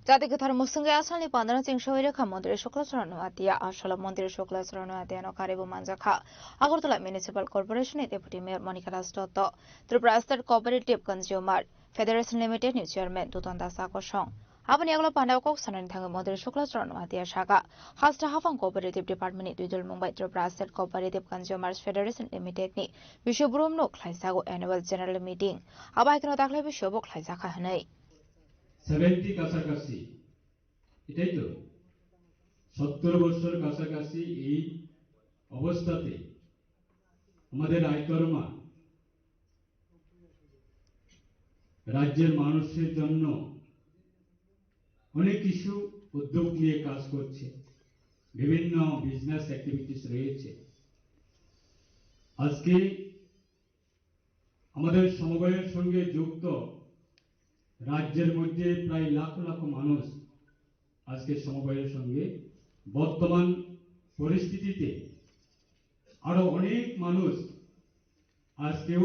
Jati kwthar mwswngwi asalni pandano cheng soi rwkha Montri Shukla Charan Noatia. Asalo Montri Shukla Charan Noatia no karibo manjakha Agartala Municipal Corporation ni Deputy Mayor Monika Das Dotto, Tripura State Cooperative Consumer Federation Limited ni Chairman Dutan Das Akosong. Aboni yagulo pandao kok sanani thangwi Montri Shukla Charan Noatia saka, hasta haphang Cooperative Department ni twidulmung bai Tripura State Cooperative Consumers Federation Limited ni Bishu Brum no khlaisago Annual General Meeting. Abo hai kheno daklai bisio bo khlaijakha hwnwi. Seventy কাছাকাছি, এটাই তো, সত্তর বছর কাছাকাছি এই অবস্থাতে আমাদের আইকরমা রাজ্যের মানুষের জন্য অনেক কিছু উদ্যোগ নিয়ে কাজ করছে, বিভিন্ন বিজনেস অ্যাক্টিভিটিস রয়েছে। আজকে আমাদের সমবায়ের সঙ্গে যুক্ত রাজ্যের মধ্যে প্রায় লাখো লাখো মানুষ আজকে সমবায়ের সঙ্গে, বর্তমান পরিস্থিতিতে আরো অনেক মানুষ আজকেও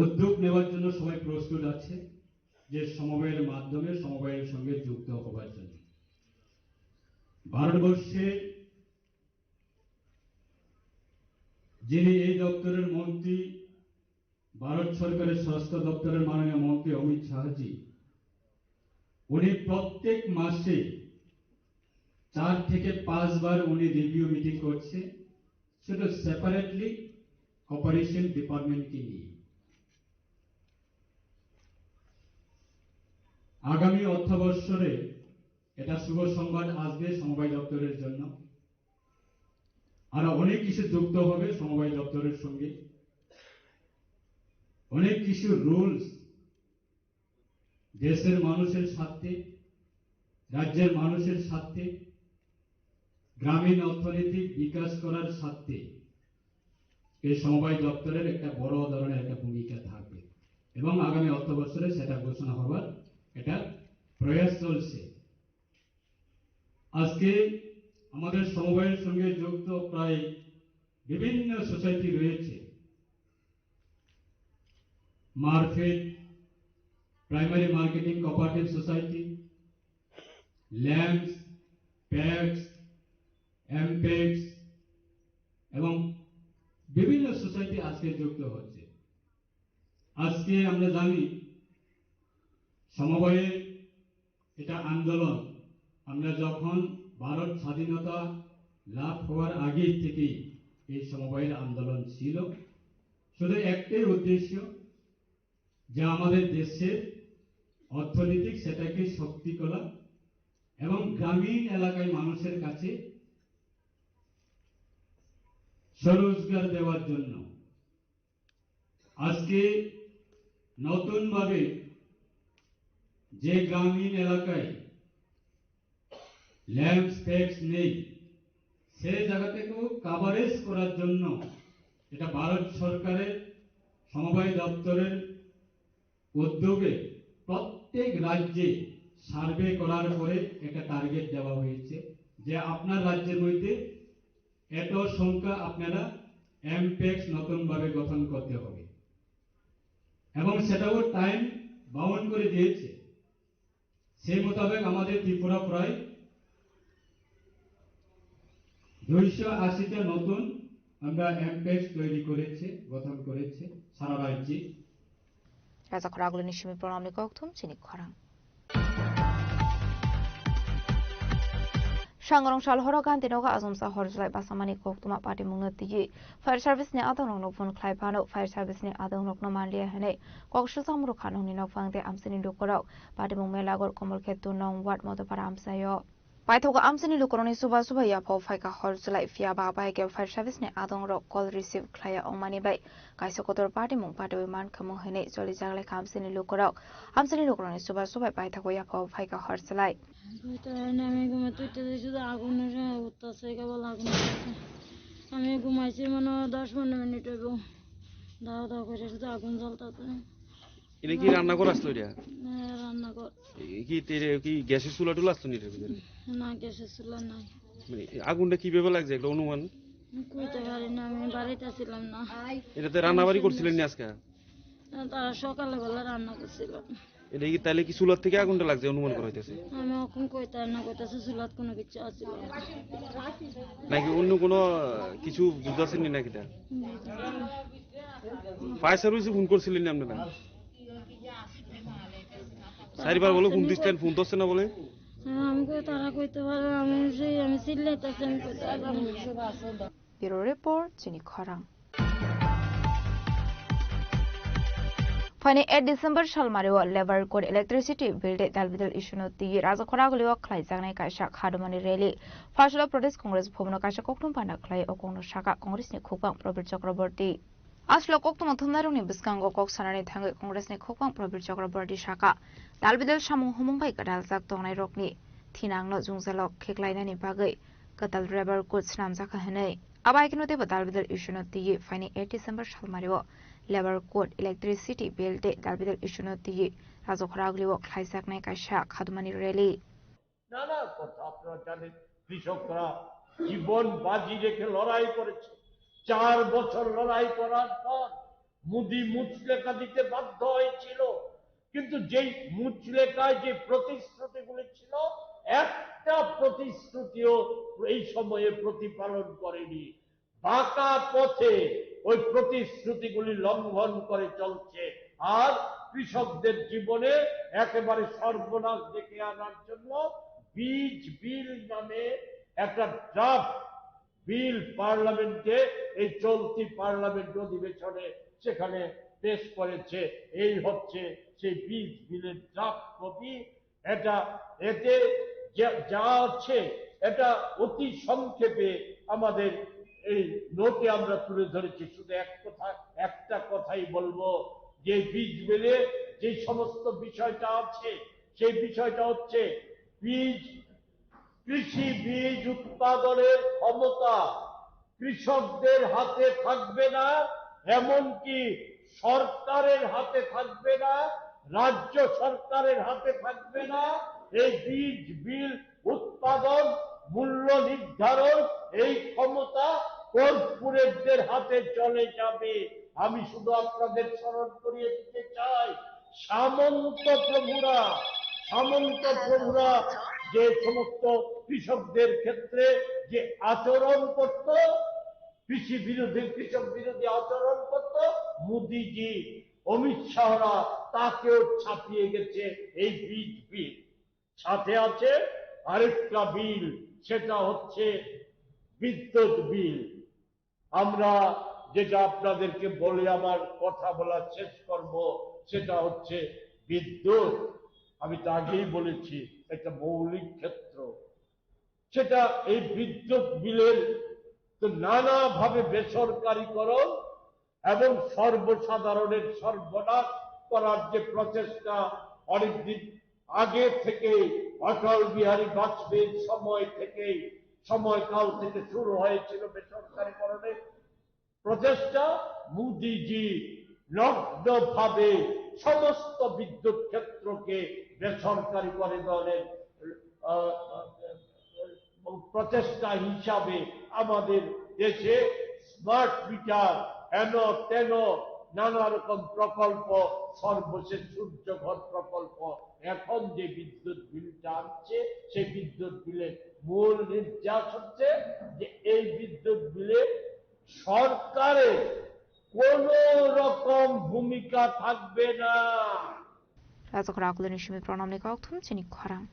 উদ্যোগ নেওয়ার জন্য সবাই প্রস্তুত আছে যে সমবায়ের মাধ্যমে সমবায়ের সঙ্গে যুক্ত হবার জন্য। ভারতবর্ষে যিনি এই দপ্তরের মন্ত্রী, ভারত সরকারের স্বাস্থ্য দপ্তরের মাননীয় মন্ত্রী অমিত শাহজি, উনি প্রত্যেক মাসে চার থেকে পাঁচবার উনি রিভিউ মিটিং করছে, শুধু সেপারেটলি অপারেশন ডিপার্টমেন্টকে নিয়ে। আগামী অর্থবৎসরে এটা শুভ সংবাদ আসবে সমবায় দপ্তরের জন্য। আরো অনেক কিছু যুক্ত হবে সমবায় দপ্তরের সঙ্গে। অনেক কিছু রুলস দেশের মানুষের স্বার্থে, রাজ্যের মানুষের স্বার্থে, গ্রামীণ অর্থনৈতিক বিকাশ করার স্বার্থে এই সমবায় দপ্তরের একটা বড় ধরনের একটা ভূমিকা থাকবে এবং আগামী অর্থ বছরে সেটা ঘোষণা হবার একটা প্রয়াস চলছে। আজকে আমাদের সমবায়ের সঙ্গে যুক্ত প্রায় বিভিন্ন সোসাইটি রয়েছে, মারফেড, primary marketing cooperative society, lamps, packs, এমপেক্স এবং বিভিন্ন সোসাইটি আজকে যুক্ত হচ্ছে। আজকে আমরা জানি সমবায়ের এটা আন্দোলন, আমরা যখন ভারত স্বাধীনতা লাভ হওয়ার আগে থেকেই এই সমবায়ের আন্দোলন ছিল। শুধু একটাই উদ্দেশ্য, যে আমাদের দেশের অর্থনৈতিক সেটাকে শক্তি করা এবং গ্রামীণ এলাকায় মানুষের কাছে স্বরোজগার দেওয়ার জন্য। আজকে নতুনভাবে যে গ্রামীণ এলাকায় ল্যাম্পস প্যাক্স নেই, সেই জায়গাটাকেও কাভারেজ করার জন্য এটা ভারত সরকারের সমবায় দপ্তরের উদ্যোগে প্রত্যেক রাজ্যে সার্ভে করার পরে একটা টার্গেট দেওয়া হয়েছে যে আপনার রাজ্যের মধ্যে এত সংখ্যা আপনারা এমপেক্স নতুনভাবে গঠন করতে হবে এবং সেটাও টাইম বাউন্ড করে দিয়েছে। সেই মোতাবেক আমাদের ত্রিপুরা প্রায় দুইশো আশিটা নতুন আমরা এমপেক্স তৈরি করেছে, গঠন করেছে সারা রাজ্যে। Raja khoragulini simi program ni kokthum chini khorang. Sangrong sal horo ganti nogo asomsa hor jlai basamani koktuma party mungno tigi fire service ni adongrokno phone khlai phano fire service ni adongrokno manliya hinwi kok sujak murukha nokni nokphang tei amchini lukurok party mung Melagor Komolkhet two nong ward Modopara amchaio. Paithago amchini lukurokni chuba chuba yaphao phaikha hor jlai phiya ba bahai khe fire service ni adongrok call receive khlaiya wngmani bai kaisa kotor party mung patwi mankha mung hinwi cholijaklai kha amchini lukurok. Amchini lukurokni chuba chuba paithago yaphao phaikha hor jlai. Koita hai na, ami guma tuita de suda agun na sa utta sai ka bala agun na sa. Ami gumai si mano dos pondro minute hoibo. Daw daw kore suda agun jalta sa. Ini ki ranna ghor aslo ita? Eh, ranna ghor. Ki tere ki gas-er chula tula aslo ni ita bidire? Na, gas-er chula nai. Mane agunta kibhabe lagje ekta onuman? Koita pari na, ami barita silam na. Etatte ranna bari korsilen ni ajke? Tara sokale bela ranna korsilam. Eta ki tale ki chular theke agunta lagje onuman kora hoitase? Ami okon koita na, koita se chulat kono kichu asilo na. Naki onno kono, uh, kichu bujhaseni naki ta? Fire service phone korsilen ni apnara? Saribar bole phone disten, phone dosse na bole? Ami koi tara koite pare, ami sei, ami sillai ta sei, ami koite pare. Bureau Report, chini khorang. Phaini eight December salmario Labour Code, Electricity Bill tei dalbidal issue no twi Rajakhor Agulio khlaijaknai kaisa khadumani rally. Phaisalo Pradesh Congress bhavan o kaisa kokthum panda khlai o kokno saka Congress ni khukbang Prabir Chakraborty. Aswk kokthum thumnairokni bwskango kok sanani thangwi Congress ni khukbang Prabir Chakraborty saka, dalbidal samung humung bai gwdaljak tongnairokni thinangno jwngjalo kheklainani bagwi kwtal Labour Code swnamjakha hwnwi. Abo hai kheno teibo dalbidal issue no twiwi phaini eight December salmario Labour Code, Electricity Bill tei dalbidal issue no twiwi Rajakhor Agulio khlaijaknai kaisa khadumani rally. নানা কথা আপনারা জানেন। কৃষকরা জীবন বাজি রেখে লড়াই করেছে। চার বছর লড়াই করার পর মোদি মুচলেকা দিতে বাধ্য হয়েছিল, কিন্তু যেই মুচলেকায় যে প্রতিশ্রুতিগুলি ছিল, একটা প্রতিশ্রুতিও এই সময়ে প্রতিপালন করেনি। বাঁকা পথে ওই প্রতিশ্রুতিগুলি লঙ্ঘন করে চলছে। আর কৃষকদের জীবনে একেবারে সর্বনাশ ডেকে আনার জন্য বীজ বিল নামে একটা ড্রাফট বিল পার্লামেন্টে, এই চলতি পার্লামেন্ট অধিবেশনে সেখানে পেশ করেছে। এই হচ্ছে সেই বীজ বিলের ড্রাফট কপি। এটা, এতে যা, যা আছে, এটা অতি সংক্ষেপে আমাদের এই নোটে আমরা তুলে ধরেছি। শুধু এক কথা, একটা কথাই বলবো, যে বীজ বিলে যে সমস্ত বিষয়টা আছে, সেই বিষয়টা হচ্ছে বীজ, কৃষি বীজ উৎপাদনের ক্ষমতা কৃষকদের হাতে থাকবে না, এমনকি সরকারের হাতে থাকবে না, রাজ্য সরকারের হাতে থাকবে না। এই বীজ বিল উৎপাদন, মূল্য নির্ধারণ, এই ক্ষমতা কর্পোরেটদের হাতে চলে যাবে। আমি শুধু আপনাদের স্মরণ করিয়ে দিতে চাই, সামন্ত প্রভুরা, সামন্ত প্রভুরা যে সমস্ত কৃষকদের ক্ষেত্রে যে আচরণ করত, কৃষি বিরোধী, কৃষক বিরোধী আচরণ করত, মোদিজি, অমিত শাহরা তাকেও ছাপিয়ে গেছে এই বীজ বিল। সাথে আছে আরেকটা বিল, সেটা হচ্ছে বিদ্যুৎ বিল। আমরা যেটা আপনাদেরকে বলে আমার কথা বলা শেষ করব, সেটা হচ্ছে বিদ্যুৎ। আমি তো আগেই বলেছি, একটা মৌলিক ক্ষেত্র। সেটা এই বিদ্যুৎ বিলের তো নানাভাবে বেসরকারিকরণ এবং সর্বসাধারণের সর্বনাশ করার যে প্রচেষ্টা অনেকদিন আগে থেকেই, অটল বিহারী বাজপেয়ীর সময় থেকেই, সময়কাল থেকে শুরু হয়েছিল বেসরকারিকরণের প্রচেষ্টা। মোদিজি নগ্নভাবে সমস্ত বিদ্যুৎ ক্ষেত্রকে বেসরকারি করে দেওয়ার, আহ, প্রচেষ্টা হিসাবে আমাদের দেশে স্মার্ট মিটার, হেন তেন নানা রকম প্রকল্প, সর্বশেষ সূর্যঘর প্রকল্প, এখন যে বিদ্যুৎ বিলটা আনছে, সেই বিদ্যুৎ বিলের মূল নির্যাস হচ্ছে যে এই বিদ্যুৎ বিলে সরকারের কোনো রকম ভূমিকা থাকবে না। Rajakhor Agulini simi pranamni kokthum chini khorang.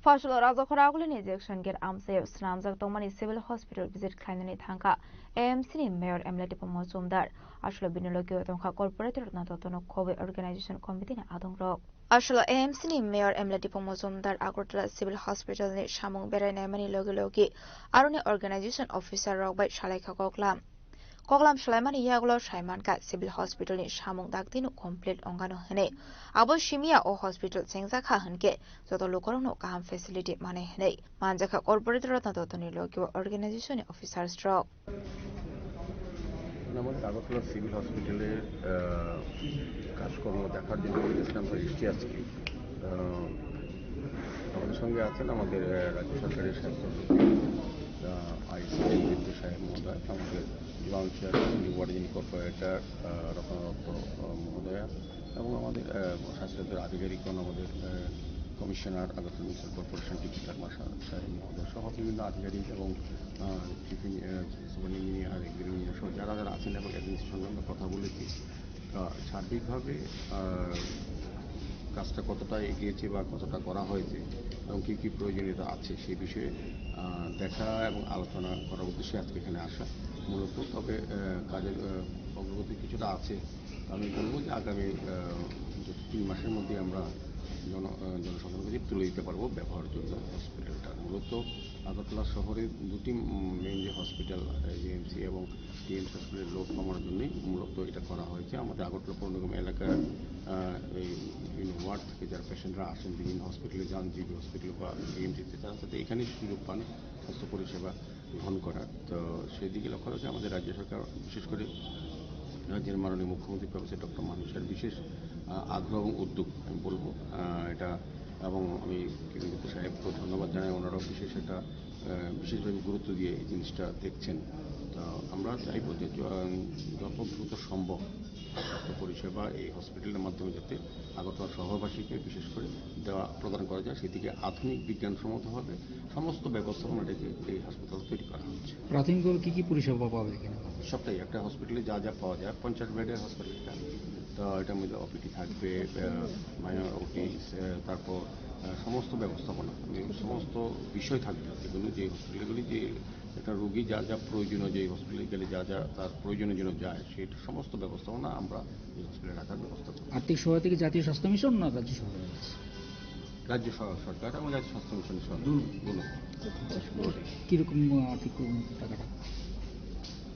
Phaisalo Rajakhor Agulini injection gate amchaio swnamjak tongmani civil hospital visit khlainani thangkha A M C ni mayor M L A Tipung Mojumdar. Aswkle bini logi tongkha corporator Ratna Dotto no khobwi organization committee ni adongrok. Aswkle A M C ni mayor M L A Tipung Mojumdar Agartala Civil Hospital ni samung berai naimani logi logi aroni organization officer rok bai salaikha koklam. Koklam salaimani yagulo saimankha civil hospital ni samung daktino complete ongano hwnwi. Abo simiya o hospital chengjakha hwnkhe joto lukurokno kaham facility manai hwnwi manjakha corporator Ratna Dotto ni logi o organization ni officers rok. আমাদের আগরতলা সিভিল হসপিটালের, আহ, কাজকর্ম দেখার জন্য গেছিলাম, তো এসছি আজকে। আহ, আমাদের সঙ্গে আছেন আমাদের, আহ, রাজ্য সরকারের স্বাস্থ্য সচিব, আহ, আইসি জিতেন্দ্র সাহেব মহোদয়, আমাদের জয়েন্ট চেয়ারম্যান, ওয়ার্ডিং কর্পোরেটর, আহ, রতন দত্ত, আহ, মহোদয়া, এবং আমাদের, আহ, স্বাস্থ্য দপ্তরের আধিকারিকগণ, আমাদের, আহ, কমিশনার, আগরতলা মিউনিসিপ্যাল কর্পোরেশন, টিপু চাকমা সা-, সাহেব মহোদয় সহ বিভিন্ন আধিকারিক এবং, আহ, চিফ ইঞ্জি-, আহ, সুপার ইঞ্জিনিয়ার, এক্সিকিউটিভ ইঞ্জিনিয়ার সহ যারা যারা আছেন এবং অ্যাডমিনিস্ট্রেশন আমরা কথা বলেছি। আহ, সার্বিকভাবে, আহ, কাজটা কতটা এগিয়েছে বা কতটা করা হয়েছে এবং কী কী প্রয়োজনীয়তা আছে সে বিষয়ে, আহ, দেখা এবং আলোচনা করার উদ্দেশ্যে আজকে এখানে আসা মূলত। তবে, আহ, কাজের, আহ, অগ্রগতি কিছুটা আছে। আমি বলবো যে আগামী, আহ, দু তিন মাসের মধ্যে আমরা জন-, আহ, জনসাধারণের কাছে তুলে দিতে পারবো ব্যবহারযোগ্য হসপিটালটা। মূলত আগরতলা শহরে দুটি, উম, মেইন যে হসপিটাল, আহ, এজিএমসি এবং টিএমসি হসপিটালের লোড কমানোর জন্যই মূলত এটা করা হয়েছে। আমাদের আগরতলা পৌর নিগম এলাকার, আহ, এই বিভিন্ন ওয়ার্ড থেকে যারা পেশেন্টরা আসেন, বিভিন্ন হসপিটালে যান, জিবি হসপিটাল বা এএমসিতে, তারা যাতে এখানেই সুযোগ পান স্বাস্থ্য পরিষেবা গ্রহণ করার। তো সেই দিকে লক্ষ্য রেখে আমাদের রাজ্য সরকার, বিশেষ করে রাজ্যের মাননীয় মুখ্যমন্ত্রী প্রফেসর ডক্টর মানিক সাহার বিশেষ, আহ, আগ্রহ এবং উদ্যোগ আমি বলবো, আহ, এটা। এবং আমি কৃতজ্ঞ সাহেবকে ধন্যবাদ জানাই, ওনারাও বিশেষ একটা, আহ, বিশেষভাবে গুরুত্ব দিয়ে এই জিনিসটা দেখছেন। তো আমরা চাইবো যে য-, যত দ্রুত সম্ভব স্বাস্থ্য পরিষেবা এই হসপিটালের মাধ্যমে যাতে আগরতলা শহরবাসীকে বিশেষ করে দেওয়া, প্রদান করা যায়, সেদিকে আধুনিক বিজ্ঞানসম্মতভাবে সমস্ত ব্যবস্থাপনা রেখে এই হাসপাতাল তৈরি করা হচ্ছে। প্রাথমিকভাবে কি কি পরিষেবা পাবে এখানে? সবটাই, একটা হসপিটালে যা যা পাওয়া যায়, পঞ্চাশ বেডের হসপিটাল এটা। তো এটার মধ্যে ওপিডি থাকবে, আহ, মাইনর ওপিডি, আহ, তারপর, আহ, সমস্ত ব্যবস্থাপনা, মানে সমস্ত বিষয় থাকবে, যেগুলো, যে হসপিটালগুলি, যে একটা রোগী যা যা প্রয়োজনীয়, যে হসপিটালে গেলে যা যা তার প্রয়োজনীয় জন্য যায়, সেই সমস্ত ব্যবস্থাপনা আমরা এই হসপিটালে রাখার ব্যবস্থা করব। আর্থিক সহায়তা কি জাতীয় স্বাস্থ্য মিশন না রাজ্য সরকার? রাজ্য সর-, সরকার এবং রাজ্য স্বাস্থ্য মিশনের সহায়তা। দুনো। দুনো। কিরকম, আহ, আর্থিক টাকাটা?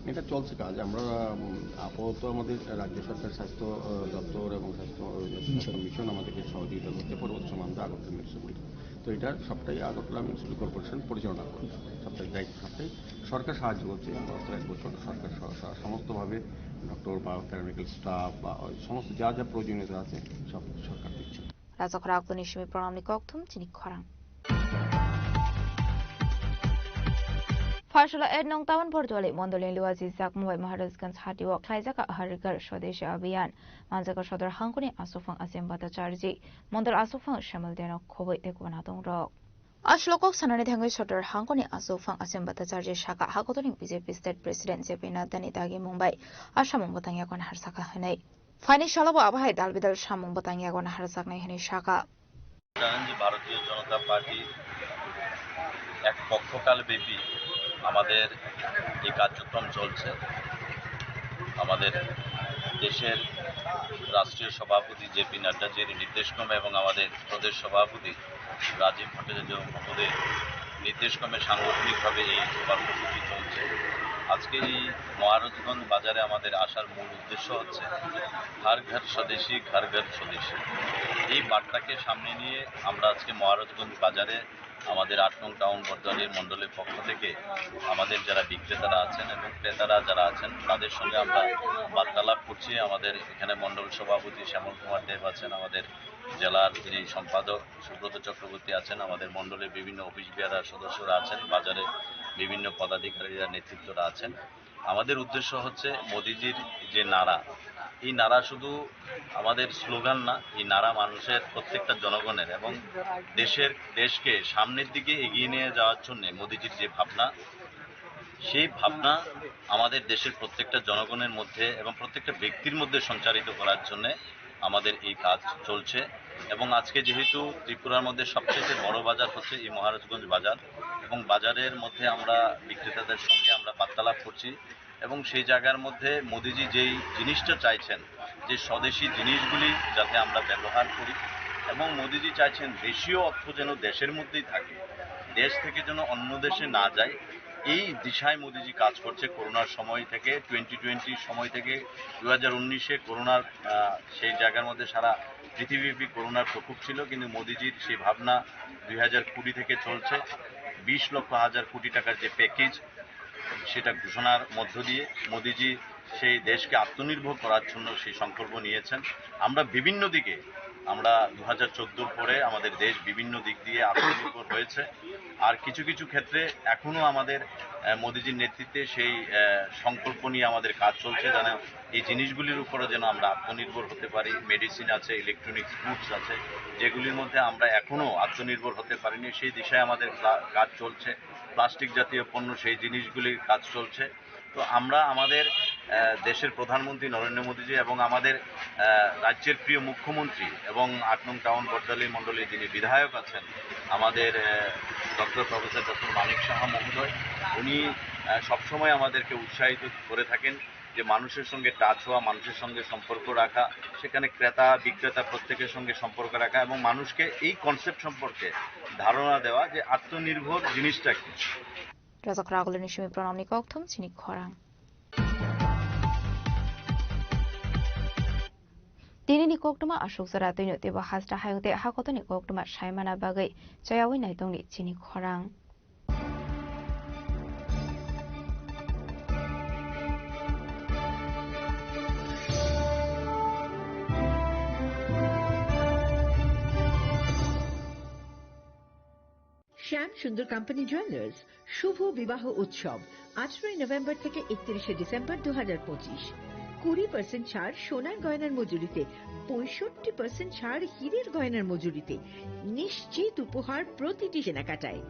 এটা চলছে কাজ। আমরা, উম, আপাতত আমাদের রাজ্য সরকার স্বাস্থ্য, আহ, দপ্তর এবং স্বাস্থ্য, আহ, স্বাস্থ্য মিশন। মিশন আমাদেরকে সহযোগিতা করছে। পরবর্তী সময় আমরা আগরতলা মিউনিসিপ্যালিটি, তো এটা সবটাই আগরতলা মিউনিসিপ্যাল কর্পোরেশন পরিচালনা করবে, সবটাই দায়িত্ব সবটাই সরকার সাহায্য করছে। গত এক বছর সরকার স-, স-, সমস্তভাবে ডক্টর বা প্যারামেডিক্যাল স্টাফ বা ওই সমস্ত যা যা প্রয়োজনীয়তা আছে, সব সরকার দিচ্ছে। Rajakhor Aktoni simi pranamni kokthum chini khorang. Phaisala et nong tawan Bordwali mondolni luaji jakmung bai Maharajganj hatio khlaijak Har Ghar Swadeshi Abhiyan. Manjak Sodor hangkoni aswkphang Asim Bhattacharjee, mondol aswkphang Shyamaldeno Khoboi tei kubun adongrok. Aswk kok sanani thangwi Sodor hangkoni aswkphang Asim Bhattacharjee saka, hakotorni B J P State President J P Nadda ni dagi mung bai a samung bwtang yago nahar saka hwnwi. Phaini salo bo abo hai dal bidal samung bwtang yago nahar saknai hwnwi saka. জানেন যে ভারতীয় জনতা পার্টি এক পক্ষকাল ব্যাপী আমাদের এই কার্যক্রম চলছে। আমাদের দেশের রাষ্ট্রীয় সভাপতি জে পি নাড্ডাজির নির্দেশক্রমে এবং আমাদের প্রদেশ সভাপতি রাজীব ভট্টাচার্য মহোদয়ের নির্দেশক্রমে সাংগঠনিকভাবে এই কর্মসূচি চলছে। আজকে এই মহারাজগঞ্জ বাজারে আমাদের আসার মূল উদ্দেশ্য হচ্ছে হর ঘর স্বদেশী, ঘর ঘর স্বদেশী। এই বার্তাকে সামনে নিয়ে আমরা আজকে মহারাজগঞ্জ বাজারে আমাদের আট নং টাউন বর্দোয়ালি মণ্ডলের পক্ষ থেকে আমাদের যারা বিক্রেতারা আছেন এবং ক্রেতারা যারা আছেন, তাদের সঙ্গে আমরা বার্তালাপ করছি। আমাদের এখানে মণ্ডল সভাপতি শ্যামল কুমার দেব আছেন, আমাদের জেলার যিনি সম্পাদক সুব্রত চক্রবর্তী আছেন, আমাদের মণ্ডলের বিভিন্ন অফিস বেয়ারার সদস্যরা আছেন, বাজারে বিভিন্ন পদাধিকারীরা, নেতৃত্বরা আছেন। আমাদের উদ্দেশ্য হচ্ছে মোদিজির যে নারা, এই নারা শুধু আমাদের স্লোগান না, এই নারা মানুষের প্রত্যেকটা জনগণের এবং দেশের, দেশকে সামনের দিকে এগিয়ে নিয়ে যাওয়ার জন্য মোদিজির যে ভাবনা, সেই ভাবনা আমাদের দেশের প্রত্যেকটা জনগণের মধ্যে এবং প্রত্যেকটা ব্যক্তির মধ্যে সঞ্চারিত করার জন্য আমাদের এই কাজ চলছে। এবং আজকে যেহেতু ত্রিপুরার মধ্যে সবচেয়ে বড় বাজার হচ্ছে এই মহারাজগঞ্জ বাজার, এবং বাজারের মধ্যে আমরা বিক্রেতাদের সঙ্গে আমরা বার্তালাপ করছি, এবং সেই জায়গার মধ্যে মোদিজি যেই জিনিসটা চাইছেন, যে স্বদেশি জিনিসগুলি যাতে আমরা ব্যবহার করি, এবং মোদিজি চাইছেন দেশীয় অর্থ যেন দেশের মধ্যেই থাকে, দেশ থেকে যেন অন্য দেশে না যায়, এই দিশায় মোদিজি কাজ করছে। করোনার সময় থেকে, টোয়েন্টি টোয়েন্টির সময় থেকে দু হাজার উনিশে করোনার, আহ, সেই জায়গার মধ্যে সারা পৃথিবীব্যাপী করোনার প্রকোপ ছিল, কিন্তু মোদিজির সেই ভাবনা দুই হাজার কুড়ি থেকে চলছে। বিশ লক্ষ হাজার কোটি টাকার যে প্যাকেজ, সেটা ঘোষণার মধ্য দিয়ে মোদিজি সেই দেশকে আত্মনির্ভর করার জন্য সেই সংকল্প নিয়েছেন। আমরা বিভিন্ন দিকে, আমরা দু হাজার চোদ্দোর পরে আমাদের দেশ বিভিন্ন দিক দিয়ে আত্মনির্ভর হয়েছে। আর কিছু কিছু ক্ষেত্রে এখনো আমাদের, আহ, মোদিজির নেতৃত্বে সেই, আহ, সংকল্প নিয়ে আমাদের কাজ চলছে, যেন এই জিনিসগুলির উপরে যেন আমরা আত্মনির্ভর হতে পারি। মেডিসিন আছে, ইলেকট্রনিক্স গুডস আছে, যেগুলির মধ্যে আমরা এখনো আত্মনির্ভর হতে পারিনি, সেই দিশায় আমাদের ক্লা-, কাজ চলছে। প্লাস্টিক জাতীয় পণ্য, সেই জিনিসগুলির কাজ চলছে। তো আমরা আমাদের, আহ, দেশের প্রধানমন্ত্রী নরেন্দ্র মোদীজি এবং আমাদের, আহ, রাজ্যের প্রিয় মুখ্যমন্ত্রী এবং আট নং টাউন বর্দোয়ালি মণ্ডলীর যিনি বিধায়ক আছেন, আমাদের, আহ, ডক্টর প্রফেসর ডক্টর মানিক সাহা মহোদয়, উনি, আহ, সবসময় আমাদেরকে উৎসাহিত করে থাকেন। যে মানুষের সঙ্গে টাচ হওয়া, মানুষের সঙ্গে সম্পর্ক রাখা, সেখানে ক্রেতা বিক্রেতা প্রত্যেকের সঙ্গে সম্পর্ক রাখা এবং মানুষকে এই কনসেপ্ট সম্পর্কে ধারণা দেওয়া যে আত্মনির্ভর জিনিসটা কি। Rajak ragulni simi pranamni kokthum chini khorang. Tini ni koktwma aswk jora twino teibo hasta hayung tei hakotoni koktwma saimana bagwi chayawi naitongni chini khorang. শ্যাম সুন্দর কোম্পানি জুয়েলার্স শুভ বিবাহ উৎসব, আঠারোই নভেম্বর থেকে একত্রিশে ডিসেম্বর দু হাজার পঁচিশ। কুড়ি পার্সেন্ট ছাড় সোনার গয়নার মজুরিতে, পঁয়ষট্টি পার্সেন্ট ছাড় হীরের গয়নার মজুরিতে, নিশ্চিত উপহার প্রতিটি কেনাকাটায়।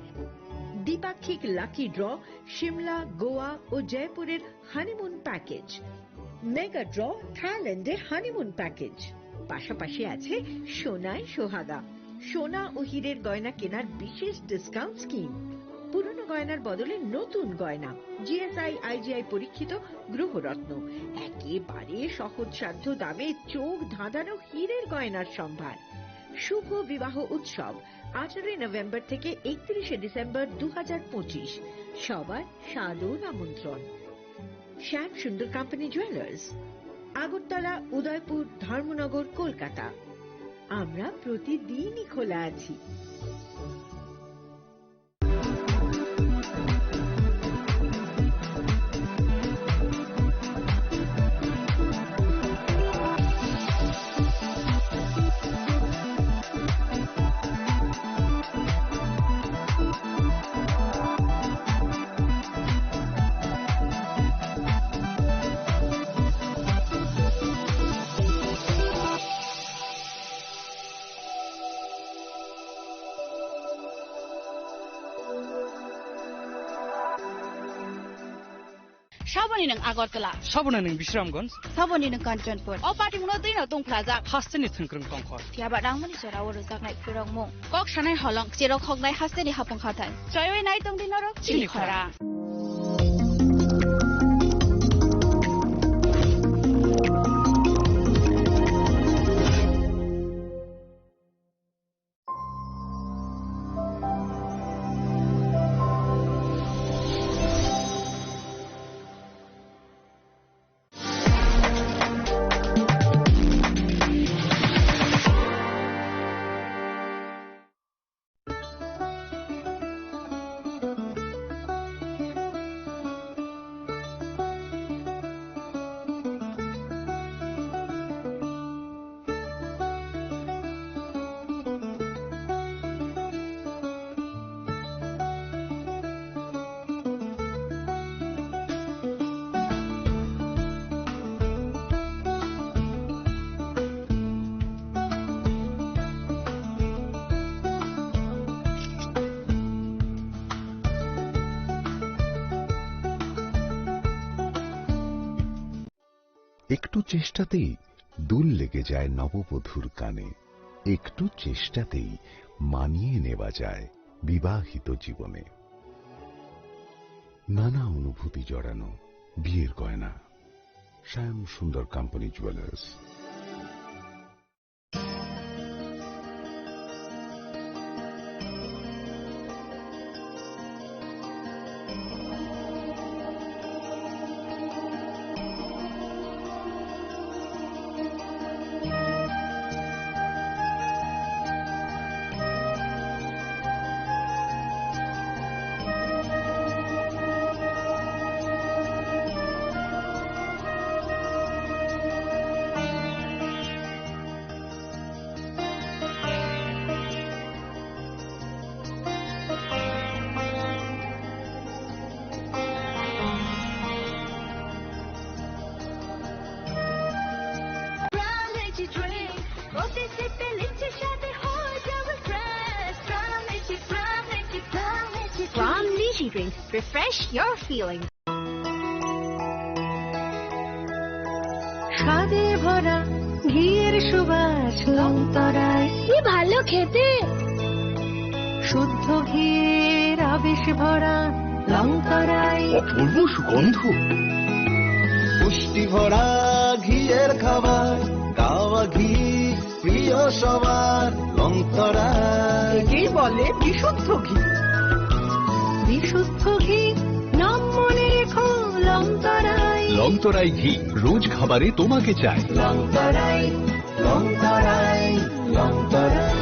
দ্বিপাক্ষিক লাকি ড্র, সিমলা, গোয়া ও জয়পুরের হানিমুন প্যাকেজ, মেগা ড্র, থাইল্যান্ডে হানিমুন প্যাকেজ। পাশাপাশি আছে সোনায় সোহাগা, সোনা ও হীরের গয়না কেনার বিশেষ ডিসকাউন্ট স্কিম। পুরনো গয়নার বদলে নতুন গয়না, জিএসআই, আইজিআই পরীক্ষিত গ্রহরত্ন, একেবারে সহজসাধ্য দামে চোখ ধাঁধানো হীরের গয়নার সম্ভার। শুভ বিবাহ উৎসব, আঠারোই নভেম্বর থেকে একত্রিশে ডিসেম্বর দু হাজার পঁচিশ। সবার সাদর আমন্ত্রণ। শ্যাম সুন্দর কোম্পানি জুয়েলার্স, আগরতলা, উদয়পুর, ধর্মনগর, কলকাতা। আমরা প্রতিদিনই খোলা আছি। Saboni nwng Agartala. Saboni nwng Bisramganj. Saboni nwng Kanchanpur. O party mungno twi no tongphlajak. Hasteni thwngkwrwng tongkhor. Phiya ba nangmani jora o rwjaknai phirokmung. Kok sanai holong, cherok hoknai hasteni hapung hathai. Choiwi nai tongdi norok chini khora. একটু চেষ্টাতেই দুল লেগে যায় নববধূর কানে, একটু চেষ্টাতেই মানিয়ে নেওয়া যায় বিবাহিত জীবনে। নানা অনুভূতি জড়ানো বিয়ের গয়না। শ্যাম সুন্দর company jewellers. Pram Lychee Drink. Refresh your feeling. স্বাদে ভরা ঘিয়ের সুবাস লংতরায়। কি ভালো খেতে। শুদ্ধ ঘিয়ের আবেশ ভরা লংতরায়। অপূর্ব সুগন্ধ। পুষ্টি ভরা ঘিয়ের খাবার, গাওয়া ঘি প্রিয় সবার, লংতরাই। একেই বলে বিশুদ্ধ ঘি। বিশুদ্ধ ঘি, নাম মনে রেখো, লংতরাই। লংতরাই ঘি, রোজ খাবারে তোমাকে চাই। লংতরাই, লংতরাই, লংতরাই।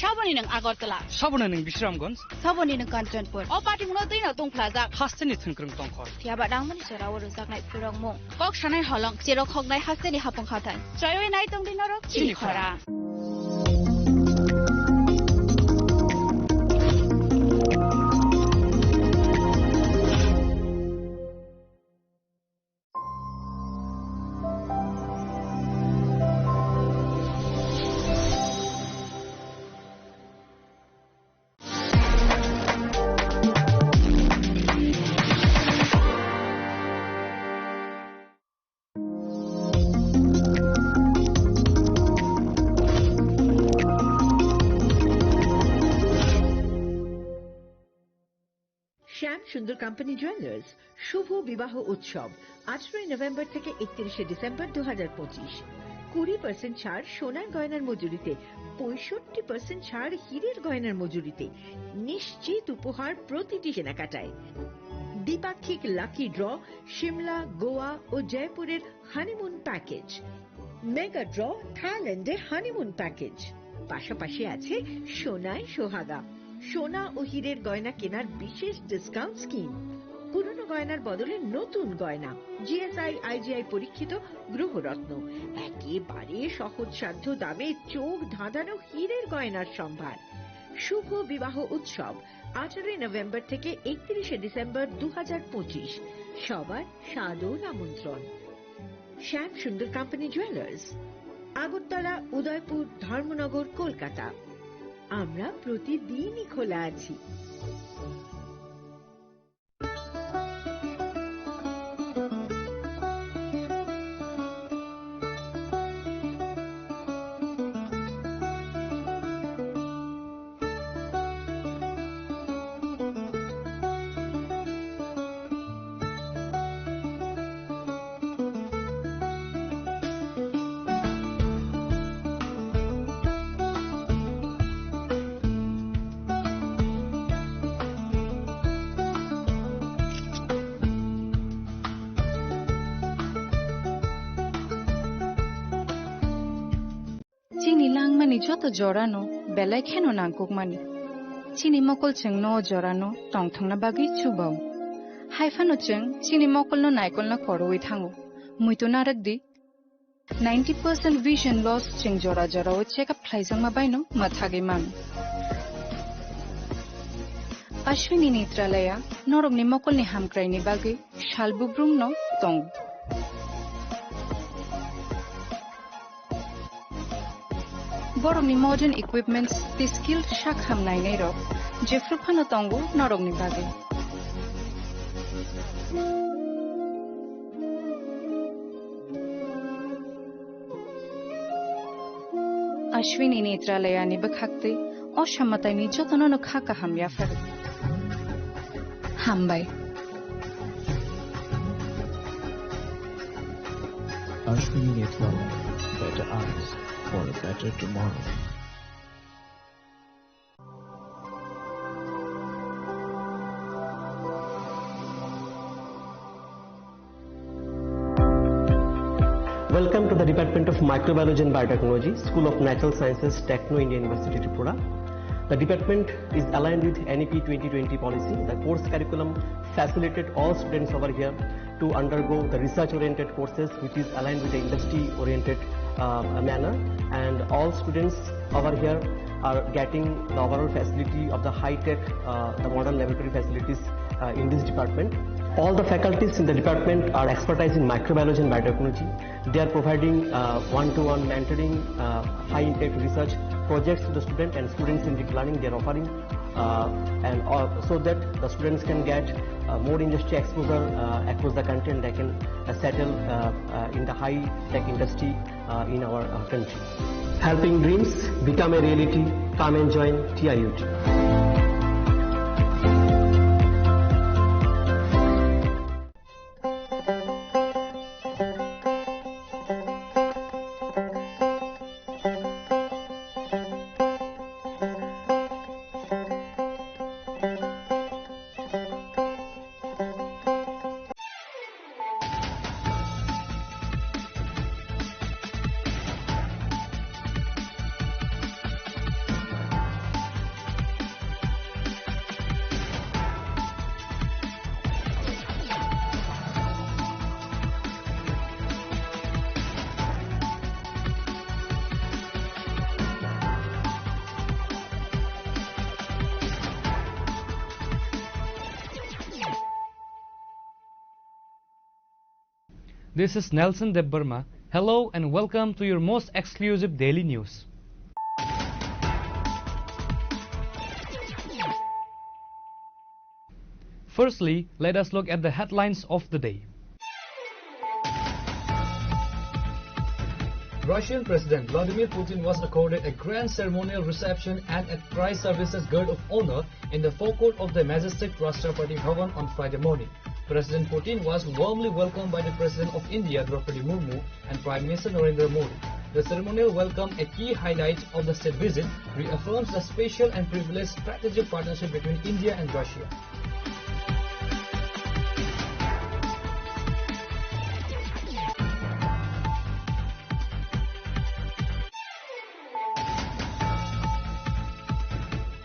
Saboni nwng Agartala. Saboni nwng Bisramganj. Saboni nwng Kanchanpur. O patimungno twino tungphlajak. Hasteni thwngkwrwng tongkhor. Phiya ba nangmani jora o rwjaknai phwrwngmung. Kok sanai holong, cherok hoknai hasteni hapung hathai. Chaiwi nai tongdi norok chini khorang. শ্যাম সুন্দর company jewellers শুভ বিবাহ উৎসব আঠারোই নভেম্বর থেকে একত্রিশে ডিসেম্বর দু হাজার পঁচিশ। কুড়ি পার্সেন্ট ছাড় সোনার গয়নার মজুরিতে, পঁয়ষট্টি পার্সেন্ট ছাড় হীরের গয়নার মজুরিতে, নিশ্চিত উপহার প্রতিটি কেনাকাটায়। দ্বিপাক্ষিক লাকি ড্র, সিমলা, গোয়া ও জয়পুরের হানিমুন প্যাকেজ, মেগা ড্র, থাইল্যান্ডে হানিমুন প্যাকেজ। পাশাপাশি আছে সোনায় সোহাগা, সোনা ও হীরের গয়না কেনার বিশেষ ডিসকাউন্ট স্কিম। পুরনো গয়নার বদলে নতুন গয়না, জিএসআই, আইজিআই পরীক্ষিত গ্রহরত্ন, একেবারে সহজসাধ্য দামে চোখ ধাঁধানো হীরের গয়নার সম্ভার। শুভ বিবাহ উৎসব আঠারোই নভেম্বর থেকে একত্রিশে ডিসেম্বর দু হাজার পঁচিশ। সবার সাদর আমন্ত্রণ। শ্যাম সুন্দর কোম্পানি জুয়েলার্স, আগরতলা, উদয়পুর, ধর্মনগর, কলকাতা। আমরা প্রতিদিনই খোলা আছি। Chini langmani joto jorano belai kheno nangkukmani. Chini mokol chwngno o jorano tongthokna bagwi chubao. Haiphano chwng chini mokolno naikolna korowi thango. Muitu narwkdi, ninety percent vision loss chwng jora jorao check up khlaijakma baino mwthagwi mano. Ashwini Netralaya norokni mokolni hamkraini bagwi sal bubrumno tongo. Borokni modern equipments tei skilled sak ham nainairok jephru phano tongo norokni bagwi. Ashwini Netralayani bwkhaktwi o samataini jotono no kha kaham yaphar. Hambai. Ashwini Netralaya, better eyes for a better tomorrow. Welcome to the Department of Microbiology and Biotechnology, School of Natural Sciences, Techno India University, Tripura. The department is aligned with N E P twenty twenty policy. The course curriculum facilitated all students over here to undergo the research-oriented courses, which is aligned with the industry-oriented uh, manner, and all students over here are getting the overall facility of the high-tech, uh, the modern laboratory facilities, uh, in this department. All the faculties in the department are expertise in microbiology and biotechnology. They are providing, uh, one-to-one mentoring, uh, high-impact research projects to the student and students-centric learning they are offering, uh, and, uh, so that the students can get, uh, more industry exposure, uh, across the country, and they can, uh, settle, uh, uh, in the high-tech industry, uh, in our, uh, country. Helping dreams become a reality. Come and join T I U T. This is Nelson Debbarma. Hello and welcome to your most exclusive daily news. Firstly, let us look at the headlines of the day. Russian President Vladimir Putin was accorded a grand ceremonial reception and a prize services guard of honor in the forecourt of the majestic Rashtrapati Bhavan on Friday morning. President Putin was warmly welcomed by the President of India, Draupadi Murmu, and Prime Minister Narendra Modi. The ceremonial welcome, a key highlight of the state visit, reaffirms the special and privileged strategic partnership between India and Russia.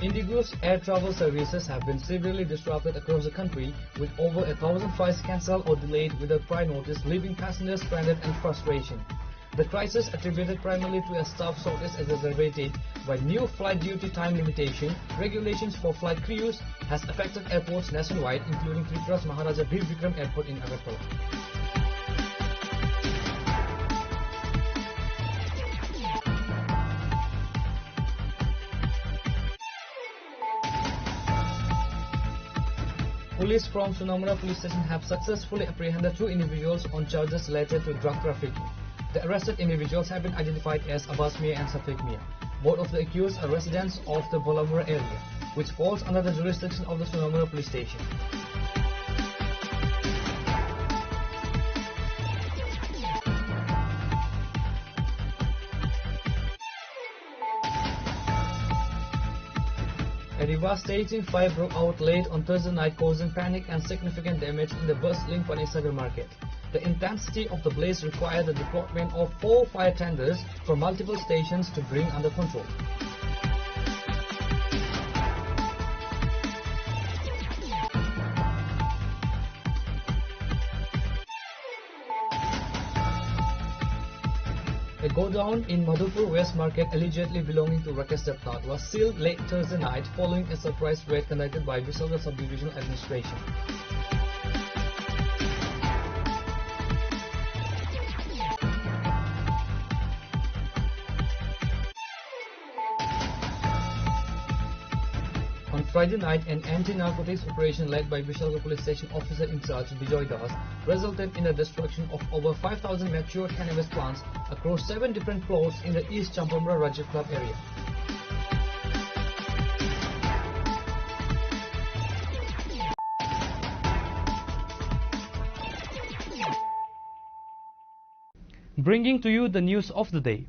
IndiGo's air travel services have been severely disrupted across the country, with over a thousand flights cancelled or delayed without prior notice, leaving passengers stranded and frustration. The crisis, attributed primarily to a staff shortage exacerbated by new flight duty time limitation regulations for flight crews, has affected airports nationwide, including Tripura's Maharaja Bir Bikram Airport in Agartala. Police from Sonamura Police Station have successfully apprehended two individuals on charges related to drug trafficking. The arrested individuals have been identified as Abbas Mia and Safiq Mia. Both of the accused are residents of the Bolamura area, which falls under the jurisdiction of the Sonamura Police Station. A devastating fire broke out late on Thursday night, causing panic and significant damage in the bustling Panisagar market. The intensity of the blaze required the deployment of four fire tenders from multiple stations to bring under control. A godown in Madhupur West Market, allegedly belonging to Rakesh Debnath, was sealed late Thursday night following a surprise raid conducted by Visakhapatnam Sub-Divisional Administration. On Friday night, an anti-narcotics operation led by Visakhapatnam Police Station officer in charge Bijoy Das resulted in the destruction of over five thousand mature cannabis plants across seven different plots in the East Champamra Rajya Club area. Bringing to you the news of the day.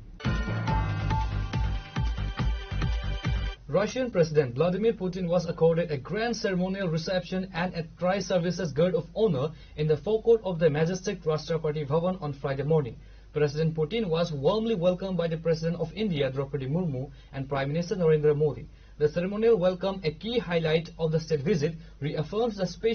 Russian President Vladimir Putin was accorded a grand ceremonial reception and a prize services guard of honor in the forecourt of the majestic Rashtrapati Bhavan on Friday morning. President Putin was warmly welcomed by the President of India, Draupadi Murmu, and Prime Minister Narendra Modi. The ceremonial welcome, a key highlight of the state visit, reaffirms the special